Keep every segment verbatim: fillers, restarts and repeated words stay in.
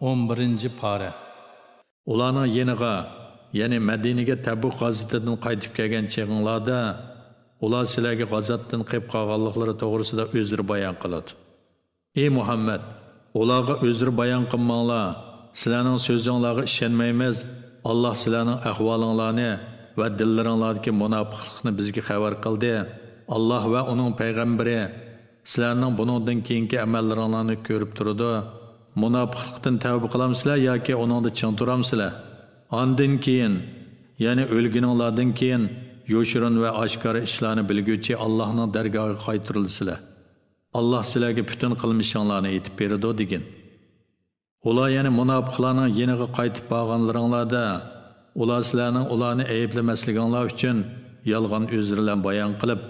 ئون بىرىنچى پارە. ئۇلارنىڭ يېنىغا، يەنى مەدىنىگە تەبۇك غازىتىدىن قايتىپ كەلگەن چېغىڭلاردا، ئۇلار سىلەرگە غازاتتىن قېلىپ قالغانلىقلىرى توغرىسىدا ئۆزرە بايان قىلىدۇ. ئى مۇھەممەد، ئۇلارغا ئۆزرە بايان قىلماڭلار، سىلەرنىڭ سۆزۈڭلارغا ئىشەنمەيمىز، ئاللاھ سىلەرنىڭ ئەھۋالىڭلارنى ۋە دىللىرىڭلاردىكى مۇناپىقلىقنى بىزگە خەۋەر قىلدى، ئاللاھ ۋە ئۇنىڭ پەيغەمبىرى سىلەرنىڭ بۇنىڭدىن كېيىنكى ئەمەللىرىڭلارنى كۆرۈپ تۇرىدۇ. مۇناپىقلىقتىن تەۋبە قىلامسىلەر ياكى ئۇنىڭدا چىڭ تۇرامسىلەر؟ ئاندىن كېيىن، يەنى ئۆلگىنىڭلاردىن كېيىن، يوشۇرۇن ۋە ئاشكارا ئىشلارنى بىلگۈچى ئاللاھنىڭ دەرگاھىغا قايتۇرۇلىسىلەر. ئاللاھ سىلەرگە پۈتۈن قىلمىشىڭلارنى ئېيتىپ بېرىدۇ، دېگىن. ئۇلار يەنە مۇناپىقلارنىڭ يېنىغا قايتىپ بارغانلىرىڭلاردا، ئۇلار سىلەرنىڭ ئۇلارنى ئەيىبلىمەسلىكىڭلار ئۈچۈن يالغان ئۆزرىلەرنى بايان قىلىپ،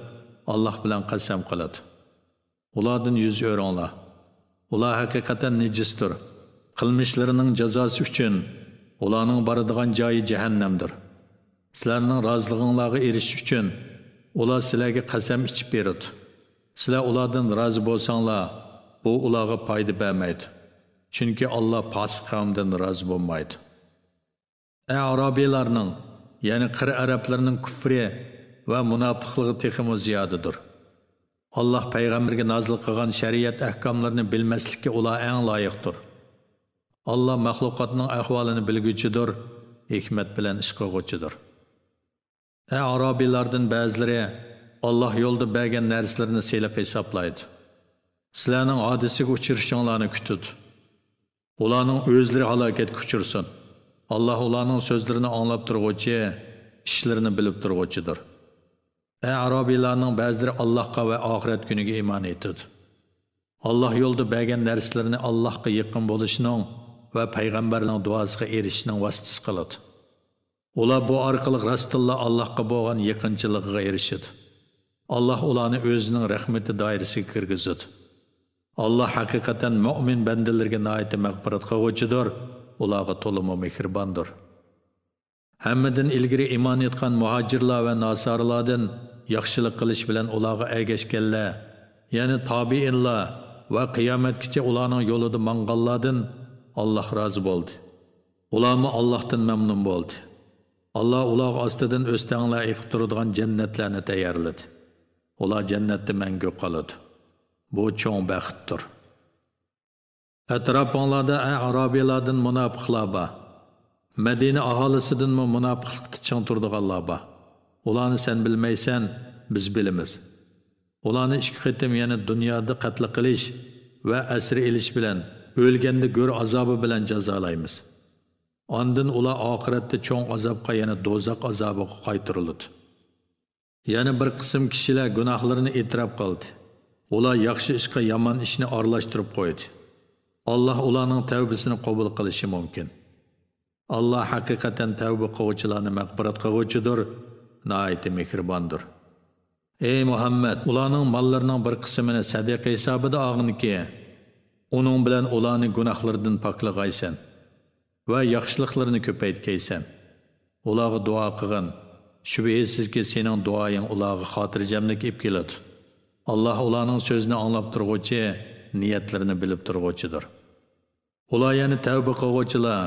ئاللاھ بىلەن قەسەم قىلىدۇ. ئۇلاردىن يۈز ئۆرۈڭلار. ئۇلار ھەقىقەتەن نىجىستۇر. قىلمىشلىرىنىڭ جازاسى ئۈچۈن ئۇلارنىڭ بارىدىغان جايى جەھەننەمدۇر. سىلەرنىڭ رازىلىقىڭلارغا ئېرىشىش ئۈچۈن ئۇلار سىلەرگە قەسەم ئىچىپ بېرىدۇ. سىلەر ئۇلاردىن رازى بولساڭلار، بۇ ئۇلارغا پايدا بەرمەيدۇ. چۈنكى ئاللاھ پاسىق قەۋمدىن رازى بولمايدۇ. ئەئرابىيلارنىڭ، يەنى قىر ئەرەبلىرىنىڭ كۈفرى ۋە مۇناپىقلىقى تېخىمۇ زىيادىدۇر. ئاللاھ پەيغەمبىرگە نازىل قىلغان شەرىئەت ئەھكاملىرىنى بىلمەسلىككە ئۇلار ئەڭ لايىقتۇر. ئاللاھ مەخلۇقاتنىڭ ئەھۋالىنى بىلگۈچىدۇر، ھېكمەت بىلەن ئىش قىلغۇچىدۇر. ئەئرابىيلاردىن بەزىلىرى ئاللاھ يولىدا بەرگەن نەرسىلىرىنى سېلىق ھېسابلايدۇ. سىلەرنىڭ ھادىسىگە ئۇچرىشىڭلارنى كۈتىدۇ. ئۇلارنىڭ ئۆزلىرى ھالاكەتكە ئۇچرىسۇن. ئاللاھ ئۇلارنىڭ سۆزلىرىنى ئاڭلاپ تۇرغۇچى، ئىشلىرىنى بىلىپ تۇرغۇچىدۇر. ئەئرابىيلارنىڭ بەزىلىرى ئاللاھقا ۋە ئاخىرەت كۈنىگە ئىمان ئېيتىدۇ. ئاللاھ يولىدا بەرگەن نەرسىلىرىنى ئاللاھقا يېقىن بولۇشنىڭ ۋە پەيغەمبەرنىڭ دۇئاسىغا ئېرىشىشنىڭ ۋاسىتىسى قىلىدۇ. ئۇلار بۇ ئارقىلىق راستتىنلا ئاللاھقا بولغان يېقىنچىلىقىغا ئېرىشىدۇ. ئاللاھ ئۇلارنى ئۆزىنىڭ رەھمىتى دائىرىسىگە كىرگۈزىدۇ. ئاللاھ ھەقىقەتەن مۆمىن بەندىلىرىگە ناھايىتى مەغپىرەت قىلغۇچىدۇر، ئۇلارغا تولىمۇ مېھرىباندۇر. ھەممىدىن ئىلگىرى ئىمان ئېيتقان مۇھاجىرلار ۋە ناسارىلاردىن، ياخشىلىق قىلىش بىلەن ئۇلارغا ئەگەشكەنلەر، يەنى تابىئىنلار ۋە قىيامەتكىچە ئۇلارنىڭ يولىدا ماڭغانلاردىن ئاللاھ رازى بولدى. ئۇلارمۇ ئاللاھتىن مەمنۇن بولدى. ئاللاھ ئۇلارغا ئاستىدىن ئۆستەڭلەر ئېقىپ تۇرىدىغان جەننەتلەرنى تەييارلىدى. ئۇلار جەننەتتە مەڭگۈ قالىدۇ. بۇ چوڭ بەختتۇر. ئەتراپىڭلاردا ئەئرابىيلاردىن مۇناپىقلار بار. مەدىنە ئاھالىسىدىنمۇ مۇناپىقلىقتا چىڭ تۇرىدىغانلار بار. ئۇلارنى سەن بىلمەيسەن، بىز بىلىمىز. ئۇلارنى ئىككى قېتىم، يەنى دۇنيادا قەتل قىلىش ۋە ئەسىر ئېلىش بىلەن، ئۆلگەندە گۆر ئازابى بىلەن جازالايمىز. ئاندىن ئۇلار ئاخىرەتتە چوڭ ئازابقا، يەنى دوزاخ ئازابىغا قايتۇرۇلىدۇ. يەنە بىر قىسىم كىشىلەر گۇناھلىرىنى ئېتىراپ قىلدى. ئۇلار ياخشى ئىشقا يامان ئىشنى ئارىلاشتۇرۇپ قويدى. ئاللاھ ئۇلارنىڭ تەۋبىسىنى قوبۇل قىلىشى مۇمكىن. ئاللاھ ھەقىقەتەن تەۋبە قىلغۇچىلارنى مەغپىرەت قىلغۇچىدۇر، ناھايىتى مېھرىباندۇر. ئەي مۇھەممەد، ئۇلارنىڭ ماللىرىنىڭ بىر قىسمىنى سەدىقە ھېسابىدا ئالغىنكى، ئۇنىڭ بىلەن ئۇلارنى گۇناھلىرىدىن پاكلىغايسەن ۋە ياخشىلىقلىرىنى كۆپەيتكەيسەن. ئۇلارغا دۇئا قىلغىن. شۈبھىسىزكى، سېنىڭ دۇئايىڭ ئۇلارغا خاتىرجەملىك ئېلىپ كېلىدۇ. ئاللاھ ئۇلارنىڭ سۆزىنى ئاڭلاپ تۇرغۇچى، نىيەتلىرىنى بىلىپ تۇرغۇچىدۇر. ئۇلار يەنە تەۋبە قىلغۇچىلار،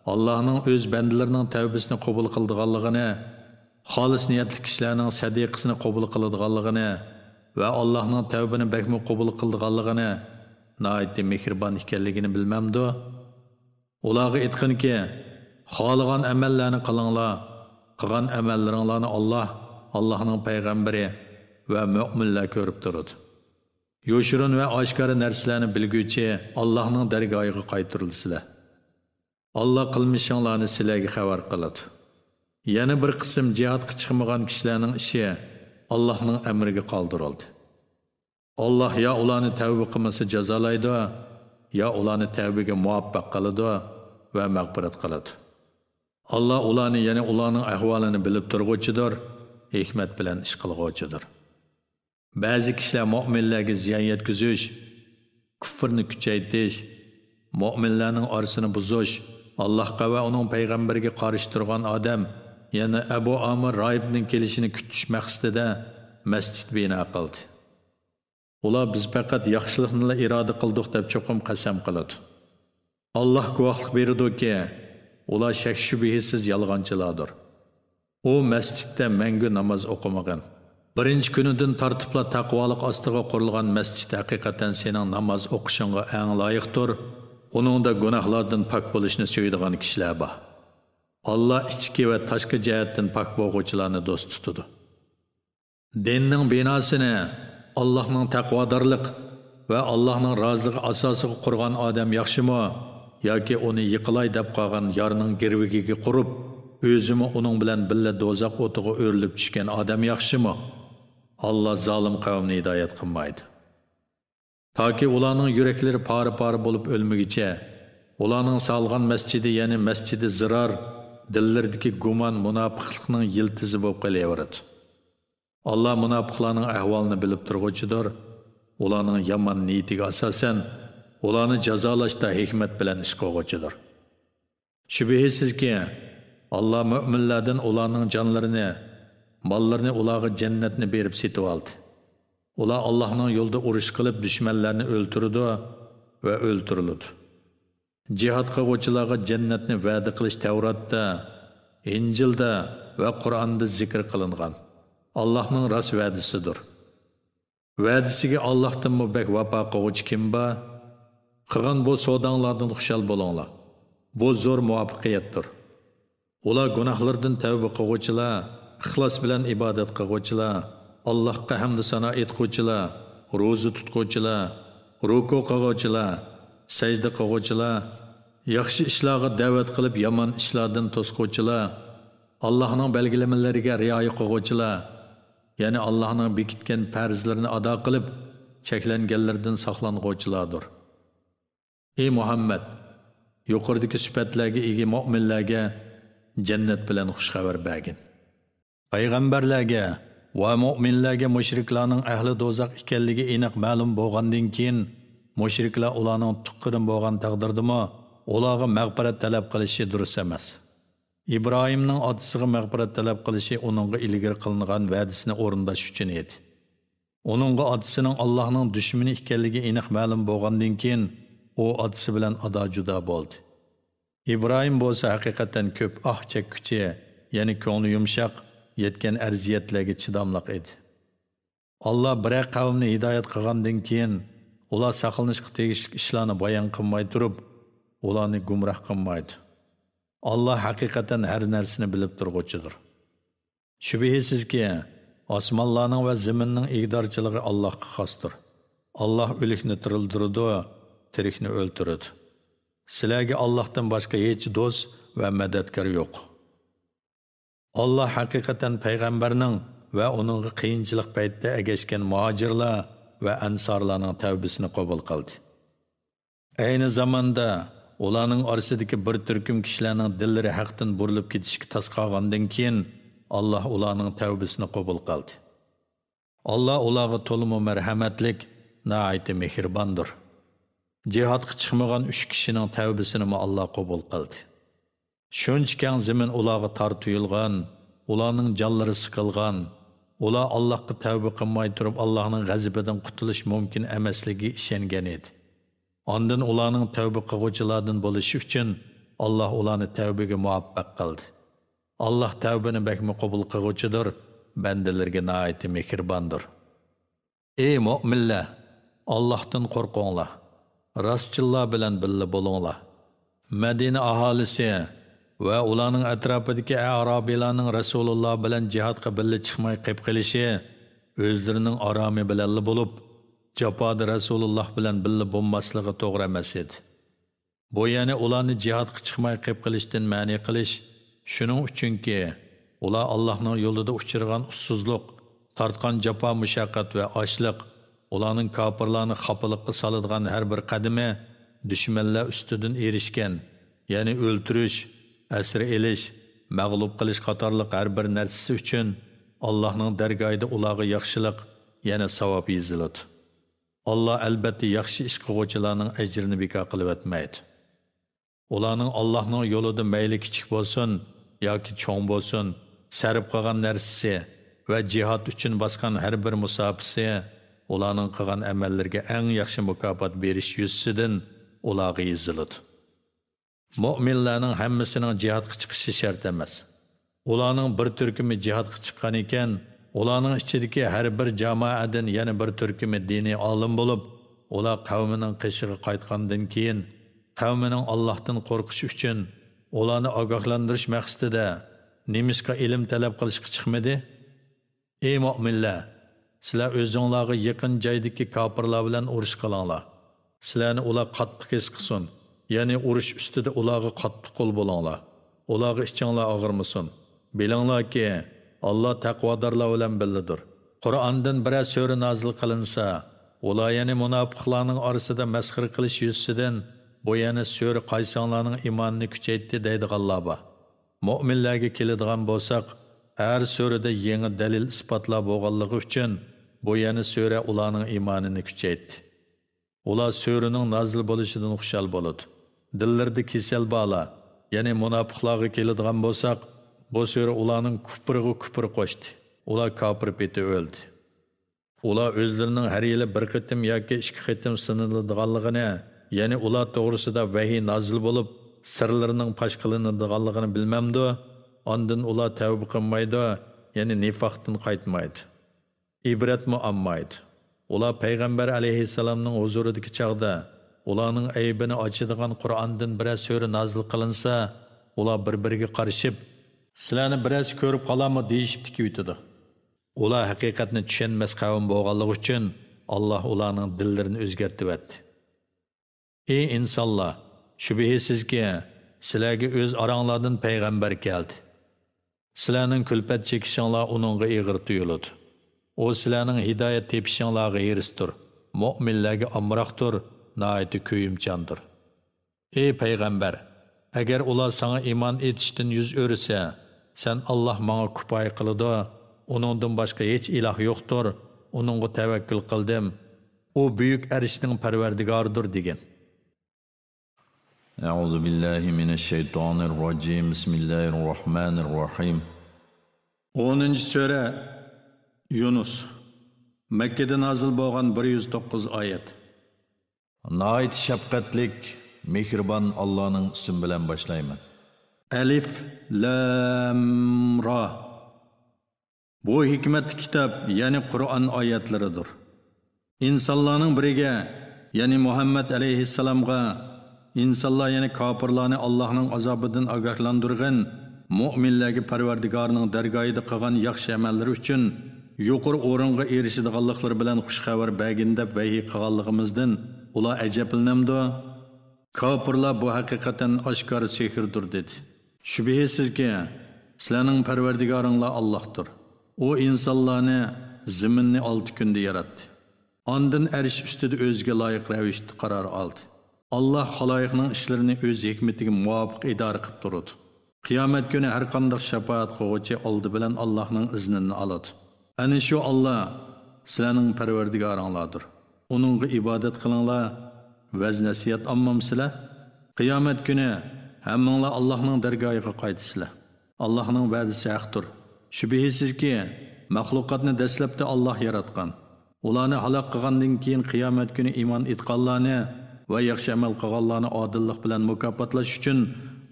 ئاللاھنىڭ ئۆز بەندىلىرىنىڭ تەۋبىسىنى قوبۇل قىلىدىغانلىقىنى، خالىس نىيەتلىك كىشىلەرنىڭ سەدىقىسىنى قوبۇل قىلىدىغانلىقىنى ۋە ئاللاھنىڭ تەۋبىنى بەكمۇ قوبۇل قىلىدىغانلىقىنى، ناھايىتى مېھرىبان ئىكەنلىكىنى بىلمەمدۇ؟ ئۇلارغا ئېيتقىنكى، خالىغان ئەمەللەرنى قىلىڭلار، قىلغان ئەمەللىرىڭلارنى ئاللاھ، ئاللاھنىڭ پەيغەمبىرى ۋە مۆمىنلەر كۆرۈپ تۇرىدۇ. يوشۇرۇن ۋە ئاشكارا نەرسىلەرنى بىلگۈچى ئاللاھنىڭ دەرگاھىغا قايتۇرۇلىسىلەر. ئاللاھ قىلمىشىڭلارنى سىلەرگە خەۋەر قىلىدۇ. يەنە بىر قىسىم جىھادقا چىقمىغان كىشىلەرنىڭ ئىشى ئاللاھنىڭ ئەمرىگە قالدۇرۇلدى. ئاللاھ يا ئۇلارنى تەۋبە قىلمىسا جازالايدۇ، يا ئۇلارنى تەۋبىگە مۇۋەپپەق قىلىدۇ ۋە مەغپىرەت قىلىدۇ. ئاللاھ ئۇلارنى، يەنى ئۇلارنىڭ ئەھۋالىنى بىلىپ تۇرغۇچىدۇر، ھېكمەت بىلەن ئىش قىلغۇچىدۇر. بەزى كىشىلەر مۆمىنلەرگە زىيان يەتكۈزۈش، كۇفرنى كۈچەيتىش، مۆمىنلەرنىڭ ئارىسىنى بۇزۇش، ئاللاھقا ۋە ئۇنىڭ پەيغەمبىرىگە قارشى تۇرغان ئادەم، يەنى ئەبۇ ئامىر راھىبنىڭ كېلىشىنى كۈتۈش مەقسىتىدە مەسچىت بىنا قىلدى. ئۇلار، بىز پەقەت ياخشىلىقنىلا ئىرادە قىلدۇق، دەپ چوقۇم قەسەم قىلىدۇ. ئاللاھ گۇۋاھلىق بېرىدۇكى، ئۇلار شەك-شۈبھىسىز يالغانچىلاردۇر. ئۇ مەسچىتتە مەڭگۈ ناماز ئوقۇمىغىن. بىرىنچى كۈنىدىن تارتىپلا تەقۋالىق ئاستىغا قۇرۇلغان مەسچىت ھەقىقەتەن سېنىڭ ناماز ئوقۇشۇڭغا ئەڭ لايىقتۇر. ئۇنىڭدا گۇناھلاردىن پاك بولۇشنى سۆيىدىغان كىشىلەر بار. ئاللاھ ئىچكى ۋە تاشقى جەھەتتىن پاك بولغۇچىلارنى دوست تۇتىدۇ. دىننىڭ بىناسىنى ئاللاھنىڭ تەقۋادارلىق ۋە ئاللاھنىڭ رازىلىقى ئاساسىغا قۇرغان ئادەم ياخشىمۇ ياكى ئۇنى يىقىلاي دەپ قالغان يارنىڭ گىرۋىكىگە قۇرۇپ، ئۆزىمۇ ئۇنىڭ بىلەن بىللە دوزاخ ئوتىغا ئۆرۈلۈپ چۈشكەن ئادەم ياخشىمۇ؟ ئاللاھ زالىم قەۋمنى ھىدايەت قىلمايدۇ. تاكى ئۇلارنىڭ يۈرەكلىرى پارە-پارە بولۇپ ئۆلمىگۈچە، ئۇلارنىڭ سالغان مەسچىتى، يەنى مەسچىتى زىرار، دىللىرىدىكى گۇمان مۇناپىقلىقنىڭ يىلتىزى بولۇپ قېلىۋېرىدۇ. ئاللاھ مۇناپىقلارنىڭ ئەھۋالىنى بىلىپ تۇرغۇچىدۇر. ئۇلارنىڭ يامان نىيىتىگە ئاساسەن، ئۇلارنى جازالاشتا ھېكمەت بىلەن ئىش قىلغۇچىدۇر. شۈبھىسىزكى، ئاللاھ مۆمىنلەردىن ئۇلارنىڭ جانلىرىنى، ماللىرىنى ئۇلارغا جەننەتنى بېرىپ سېتىۋالدى. ئۇلار ئاللاھنىڭ يولىدا ئۇرۇش قىلىپ، دۈشمەنلەرنى ئۆلتۈرىدۇ ۋە ئۆلتۈرۈلىدۇ. جىھاد قىلغۇچىلارغا جەننەتنى ۋەدە قىلىش تەۋراتتا، ئىنجىلدا ۋە قۇرئاندا زىكىر قىلىنغان ئاللاھنىڭ راست ۋەدىسىدۇر. ۋەدىسىگە ئاللاھتىنمۇ بەك ۋاپا قىلغۇچى كىم بار؟ قىلغان بۇ سوداڭلاردىن خۇشال بولۇڭلار. بۇ زور مۇۋەپپەقىيەتتۇر. ئۇلار گۇناھلىرىدىن تەۋبە قىلغۇچىلار، ئىخلاس بىلەن ئىبادەت قىلغۇچىلار، ئاللاھقا ھەمدۇ سانا ئېيتقۇچىلار، روزا تۇتقۇچىلار، رۇكۇ قىلغۇچىلار، سەجدە قىلغۇچىلار، ياخشى ئىشلارغا دەۋەت قىلىپ يامان ئىشلاردىن توسقۇچىلار، ئاللاھنىڭ بەلگىلىمىلىرىگە رىئايە قىلغۇچىلار، يەنى ئاللاھنىڭ بېكىتكەن پەرزلىرىنى ئادا قىلىپ، چەكلەنگەنلىرىدىن ساقلانغۇچىلاردۇر. ئى مۇھەممەد! يۇقىرىدىكى سۈپەتلەرگە ئىگە مۆمىنلەرگە جەننەت بىلەن خۇش خەۋەر بەرگىن. پەيغەمبەرلەرگە ۋە مۆمىنلەرگە مۇشرىكلارنىڭ ئەھلى دوزاخ ئىكەنلىكى ئېنىق مەلۇم بولغاندىن كېيىن، مۇشرىكلار ئۇلارنىڭ تۇغقىنى بولغان تەقدىردىمۇ، ئۇلارغا مەغپىرەت تەلەپ قىلىشى دۇرۇس ئەمەس. ئىبراھىمنىڭ ئاتىسىغا مەغپىرەت تەلەپ قىلىشى ئۇنىڭغا ئىلگىرى قىلىنغان ۋەدىسىنى ئورۇنداش ئۈچۈن ئىدى. ئۇنىڭغا ئاتىسىنىڭ ئاللاھنىڭ دۈشمىنى ئىكەنلىكى ئېنىق مەلۇم بولغاندىن كېيىن، ئۇ ئاتىسى بىلەن ئادا-جۇدا بولدى. ئىبراھىم بولسا ھەقىقەتەن كۆپ ئاھ چەككۈچى، يەنى كۆڭلى يۇمشاق، يەتكەن ئەزىيەتلەرگە چىداملىق ئىدى. ئاللاھ بىرەر قەۋمنى ھىدايەت قىلغاندىن كېيىن، ئۇلار ساقلىنىشقا تېگىشلىك ئىشلارنى بايان قىلماي تۇرۇپ، ئۇلارنى گۇمراھ قىلمايدۇ. ئاللاھ ھەقىقەتەن ھەر نەرسىنى بىلىپ تۇرغۇچىدۇر. شۈبھىسىزكى، ئاسمانلارنىڭ ۋە زېمىننىڭ ئىگىدارچىلىقى ئاللاھقا خاستۇر. ئاللاھ ئۆلۈكنى تىرىلدۈرىدۇ، تىرىكنى ئۆلتۈرىدۇ. سىلەرگە ئاللاھتىن باشقا ھېچ دوست ۋە مەدەتكار يوق. ئاللاھ ھەقىقەتەن پەيغەمبەرنىڭ ۋە ئۇنىڭغا قىيىنچىلىق پەيتتە ئەگەشكەن مۇھاجىرلار ۋە ئەنسارلارنىڭ تەۋبىسىنى قوبۇل قىلدى. ئەينى زاماندا ئۇلارنىڭ ئارىسىدىكى بىر تۈركۈم كىشىلەرنىڭ دىللىرى ھەقتىن بۇرۇلۇپ كېتىشكە تاس قالغاندىن كېيىن، ئاللاھ ئۇلارنىڭ تەۋبىسىنى قوبۇل قىلدى. ئاللاھ ئۇلارغا تولىمۇ مەرھەمەتلىك، ناھايىتى مېھرىباندۇر. جىھادقا چىقمىغان ئۈچ كىشىنىڭ تەۋبىسىنىمۇ ئاللاھ قوبۇل قىلدى. شۇنچە كەڭ زېمىن ئۇلارغا تار تۇيۇلغان، ئۇلارنىڭ جانلىرى سىقىلغان، ئۇلار ئاللاھقا تەۋبە قىلماي تۇرۇپ، ئاللاھنىڭ غەزىپىدىن قۇتۇلۇش مۇمكىن ئەمەسلىكىگە ئىشەنگەن ئىدى. ئاندىن ئۇلارنىڭ تەۋبە قىلغۇچىلاردىن بولۇشى ئۈچۈن، ئاللاھ ئۇلارنى تەۋبىگە مۇۋەپپەق قىلدى. ئاللاھ تەۋبىنى بەكمۇ قوبۇل قىلغۇچىدۇر، بەندىلىرىگە ناھايىتى مېھرىباندۇر. ئى مۆمىنلەر! ئاللاھتىن قورقۇڭلار، راستچىللار بىلەن بىللە بولۇڭلار. مەدىنە ئاھالىسى ۋە ئۇلارنىڭ ئەتراپىدىكى ئەرابىيلارنىڭ رەسۇلۇللا بىلەن جىھادقا بىللە چىقماي قېلىپ قېلىشى ئۆزلىرىنىڭ ئارامى بىلەنلا بولۇپ، جاپادا رەسۇلۇللا بىلەن بىللە بولماسلىقى توغرا ئەمەس ئىدى. بۇ يەنى ئۇلارنى جىھادقا چىقماي قېلىپ قېلىشتىن مەنئى قىلىش، شۇنىڭ ئۈچۈنكى، ئۇلار ئاللاھنىڭ يولىدا ئۇچرىغان ئۇسسۇزلۇق، تارتقان جاپا-مۇشەققەت ۋە ئاچلىق، ئۇلارنىڭ كاپىرلارنى خاپىلىققا سالىدىغان ھەر بىر قەدىمى، دۈشمەنلەر ئۈستىدىن ئېرىشكەن، يەنى ئۆلتۈرۈش، ئەسىر ئېلىش، مەغلۇپ قىلىش قاتارلىق ھەر بىر نەرسىسى ئۈچۈن ئاللاھنىڭ دەرگاھىدا ئۇلارغا ياخشىلىق، يەنى ساۋاب يېزىلىدۇ. ئاللاھ ئەلبەتتە ياخشى ئىش قىلغۇچىلارنىڭ ئەجرىنى بىكار قىلىۋەتمەيدۇ. ئۇلارنىڭ ئاللاھنىڭ يولىدا مەيلى كىچىك بولسۇن ياكى چوڭ بولسۇن، سەرپ قىلغان نەرسىسى ۋە جىھاد ئۈچۈن باسقان ھەر بىر مۇساپىسى ئۇلارنىڭ قىلغان ئەمەللىرىگە ئەڭ ياخشى مۇكاپات بېرىش يۈزىسىدىن ئۇلارغا يېزىلىدۇ. مۆمىنلەرنىڭ ھەممىسىنىڭ جىھادقا چىقىشى شەرت ئەمەس. ئۇلارنىڭ بىر تۈركۈمى جىھادقا چىققان ئىكەن، ئۇلارنىڭ ئىچىدىكى ھەر بىر جامائەدىن يەنە بىر تۈركۈمى دىنىي ئالىم بولۇپ، ئۇلار قەۋمىنىڭ قېشىغا قايتقاندىن كېيىن، قەۋمىنىڭ ئاللاھتىن قورقۇشى ئۈچۈن، ئۇلارنى ئاگاھلاندۇرۇش مەقسىتىدە نېمىشقا ئىلىم تەلەپ قىلىشقا چىقمىدى؟ ئەي مۆمىنلەر! سىلەر ئۆزۈڭلارغا يېقىن جايدىكى كاپىرلار بىلەن ئۇرۇش قىلىڭلار. سىلەرنى ئۇلار قاتتىق ھېس قىلسۇن، يەنى ئۇرۇش ئۈستىدە ئۇلارغا قاتتىق قول بولۇڭلار. ئۇلارغا ئىچىڭلار ئاغرىمىسۇن. بىلىڭلاركى، ئاللا تەقۋادارلار بىلەن بىللىدۇر. قۇرئاندىن بىرەر سۈرە نازىل قىلىنسا، ئۇلار يەنى مۇناپىقلارنىڭ ئارىسىدا مەسخىرە قىلىش يۈزىسىدىن، بۇ يەنە سۈرە قايسىڭلارنىڭ ئىمانىنى كۈچەيتتى دەيدىغانلار بار. مۆمىنلەرگە كېلىدىغان بولساق، ھەر سۈرىدە يېڭى دەلىل-ئىسپاتلار بولغانلىقى ئۈچۈن، بۇ يەنە سۈرە ئۇلارنىڭ ئىمانىنى كۈچەيتتى. ئۇلار سۈرىنىڭ نازىل بولۇشىدىن خۇشال بولىدۇ. دىللىرىدا كېسەل بارلار، يەنى مۇناپىقلارغا كېلىدىغان بولساق، بۇ سۈرە ئۇلارنىڭ كۇپرىغا كۇپر قوشتى. ئۇلار كاپىر پېتى ئۆلدى. ئۇلار ئۆزلىرىنىڭ ھەر يىلى بىر قېتىم ياكى ئىككى قېتىم سىنىلىدىغانلىقىنى، يەنى ئۇلار توغرىسىدا ۋەھىي نازىل بولۇپ، سىرلىرىنىڭ پاش قىلىنىدىغانلىقىنى بىلمەمدۇ؟ ئاندىن ئۇلار تەۋبە قىلمايدۇ، يەنى نىفاقتىن قايتمايدۇ. ئىبرەتمۇ ئالمايدۇ. ئۇلار پەيغەمبەر ئەلەيھىسسالامنىڭ ھۇزۇرىدىكى چاغدا، ئۇلارنىڭ ئەيىبىنى ئاچىدىغان قۇرئاندىن بىرەر سۈرە نازىل قىلىنسا، ئۇلار بىر-بىرىگە قارىشىپ، سىلەرنى بىرەرسى كۆرۈپ قالارمۇ دېيىشىپ تىكىۋېتىدۇ. ئۇلار ھەقىقەتنى چۈشەنمەس قەۋم بولغانلىقى ئۈچۈن، ئاللا ئۇلارنىڭ دىللىرىنى ئۆزگەرتىۋەتتى. ئى ئىنسانلار! شۈبھىسىزكى، سىلەرگە ئۆز ئاراڭلاردىن پەيغەمبەر كەلدى. سىلەرنىڭ كۈلپەت چېكىشىڭلار ئۇنىڭغا ئېغىر تۇيۇلىدۇ. ئۇ سىلەرنىڭ ھىدايەت تېپىشىڭلارغا ھېرىستۇر، مۆمىنلەرگە ئامراقتۇر، ناھايىتى كۆيۈمچاندۇر. ئى پەيغەمبەر! ئەگەر ئۇلار ساڭا ئىمان ئېيتىشتىن يۈز ئۆرۈسە، سەن، «ئاللا ماڭا كۇپايە قىلىدۇ، ئۇنىڭدىن باشقا ھېچ ئىلاھ يوقتۇر، ئۇنىڭغا تەۋەككۈل قىلدىم، ئۇ بۈيۈك ئەرشنىڭ پەرۋەردىگارىدۇر» دېگىن. أعوذ بالله من الشيطان الرجيم. بسم الله الرحمن الرحيم. ئونىنچى سۈرە، يۇنۇس. مەككىدە نازىل بولغان، بىر يۈز توققۇز ئايەت. ناھايىتى شەپقەتلىك، مېھرىبان ئاللانىڭ ئىسمى بىلەن باشلايمەن. ئەلىف، لام، را. بۇ ھېكمەتلىك كىتاب، يەنى قۇرئان ئايەتلىرىدۇر. ئىنسانلارنىڭ بىرىگە، يەنى مۇھەممەد ئەلەيھىسسالامغا، ئىنسانلار، يەنى كاپىرلارنى ئاللاھنىڭ ئازابىدىن ئاگاھلاندۇرغىن، مۆمىنلەرگە پەرۋەردىگارىنىڭ دەرگاھىدا قىلغان ياخشى ئەمەللىرى ئۈچۈن يۇقىرى ئورۇنغا ئېرىشىدىغانلىقلىرى بىلەن خۇش خەۋەر بەرگىن دەپ ۋەھىي قىلغانلىقىمىزدىن ئۇلار ئەجەبلىنەمدۇ؟ كاپىرلار بۇ ھەقىقەتەن ئاشكارا سېھىردۇر دېدى. شۈبھىسىزكى، سىلەرنىڭ پەرۋەردىگارىڭلار ئاللاھتۇر. ئۇ ئىنسانلارنى، زېمىننى ئالتە كۈندە ياراتتى. ئاندىن ئەرش ئۈستىدە ئۆزىگە لايىق رەۋىشتە قارار ئالدى. ئاللاھ خالايىقنىڭ ئىشلىرىنى ئۆز ھېكمىتىگە مۇۋاپىق ئىدارە قىلىپ تۇرىدۇ. قىيامەت كۈنى ھەرقانداق شاپائەت قىلغۇچى ئالدى بىلەن ئاللاھنىڭ ئىزنىنى ئالىدۇ. ئەنە شۇ ئاللاھ سىلەرنىڭ پەرۋەردىگارىڭلاردۇر. ئۇنىڭغا ئىبادەت قىلىڭلار، ۋەز-نەسىھەت ئالمامسىلەر؟ قىيامەت كۈنى ھەممىڭلار ئاللاھنىڭ دەرگاھىغا قايتىسىلەر. ئاللاھنىڭ ۋەدىسى ھەقتۇر. شۈبھىسىزكى، مەخلۇقاتنى دەسلەپتە ئاللاھ ياراتقان. ئۇلارنى ھالاك قىلغاندىن كېيىن، قىيامەت كۈنى ئىمان ئېيتقانلارنى ۋە ياخشى ئەمەل قىلغانلارنى ئادىللىق بىلەن مۇكاپاتلاش ئۈچۈن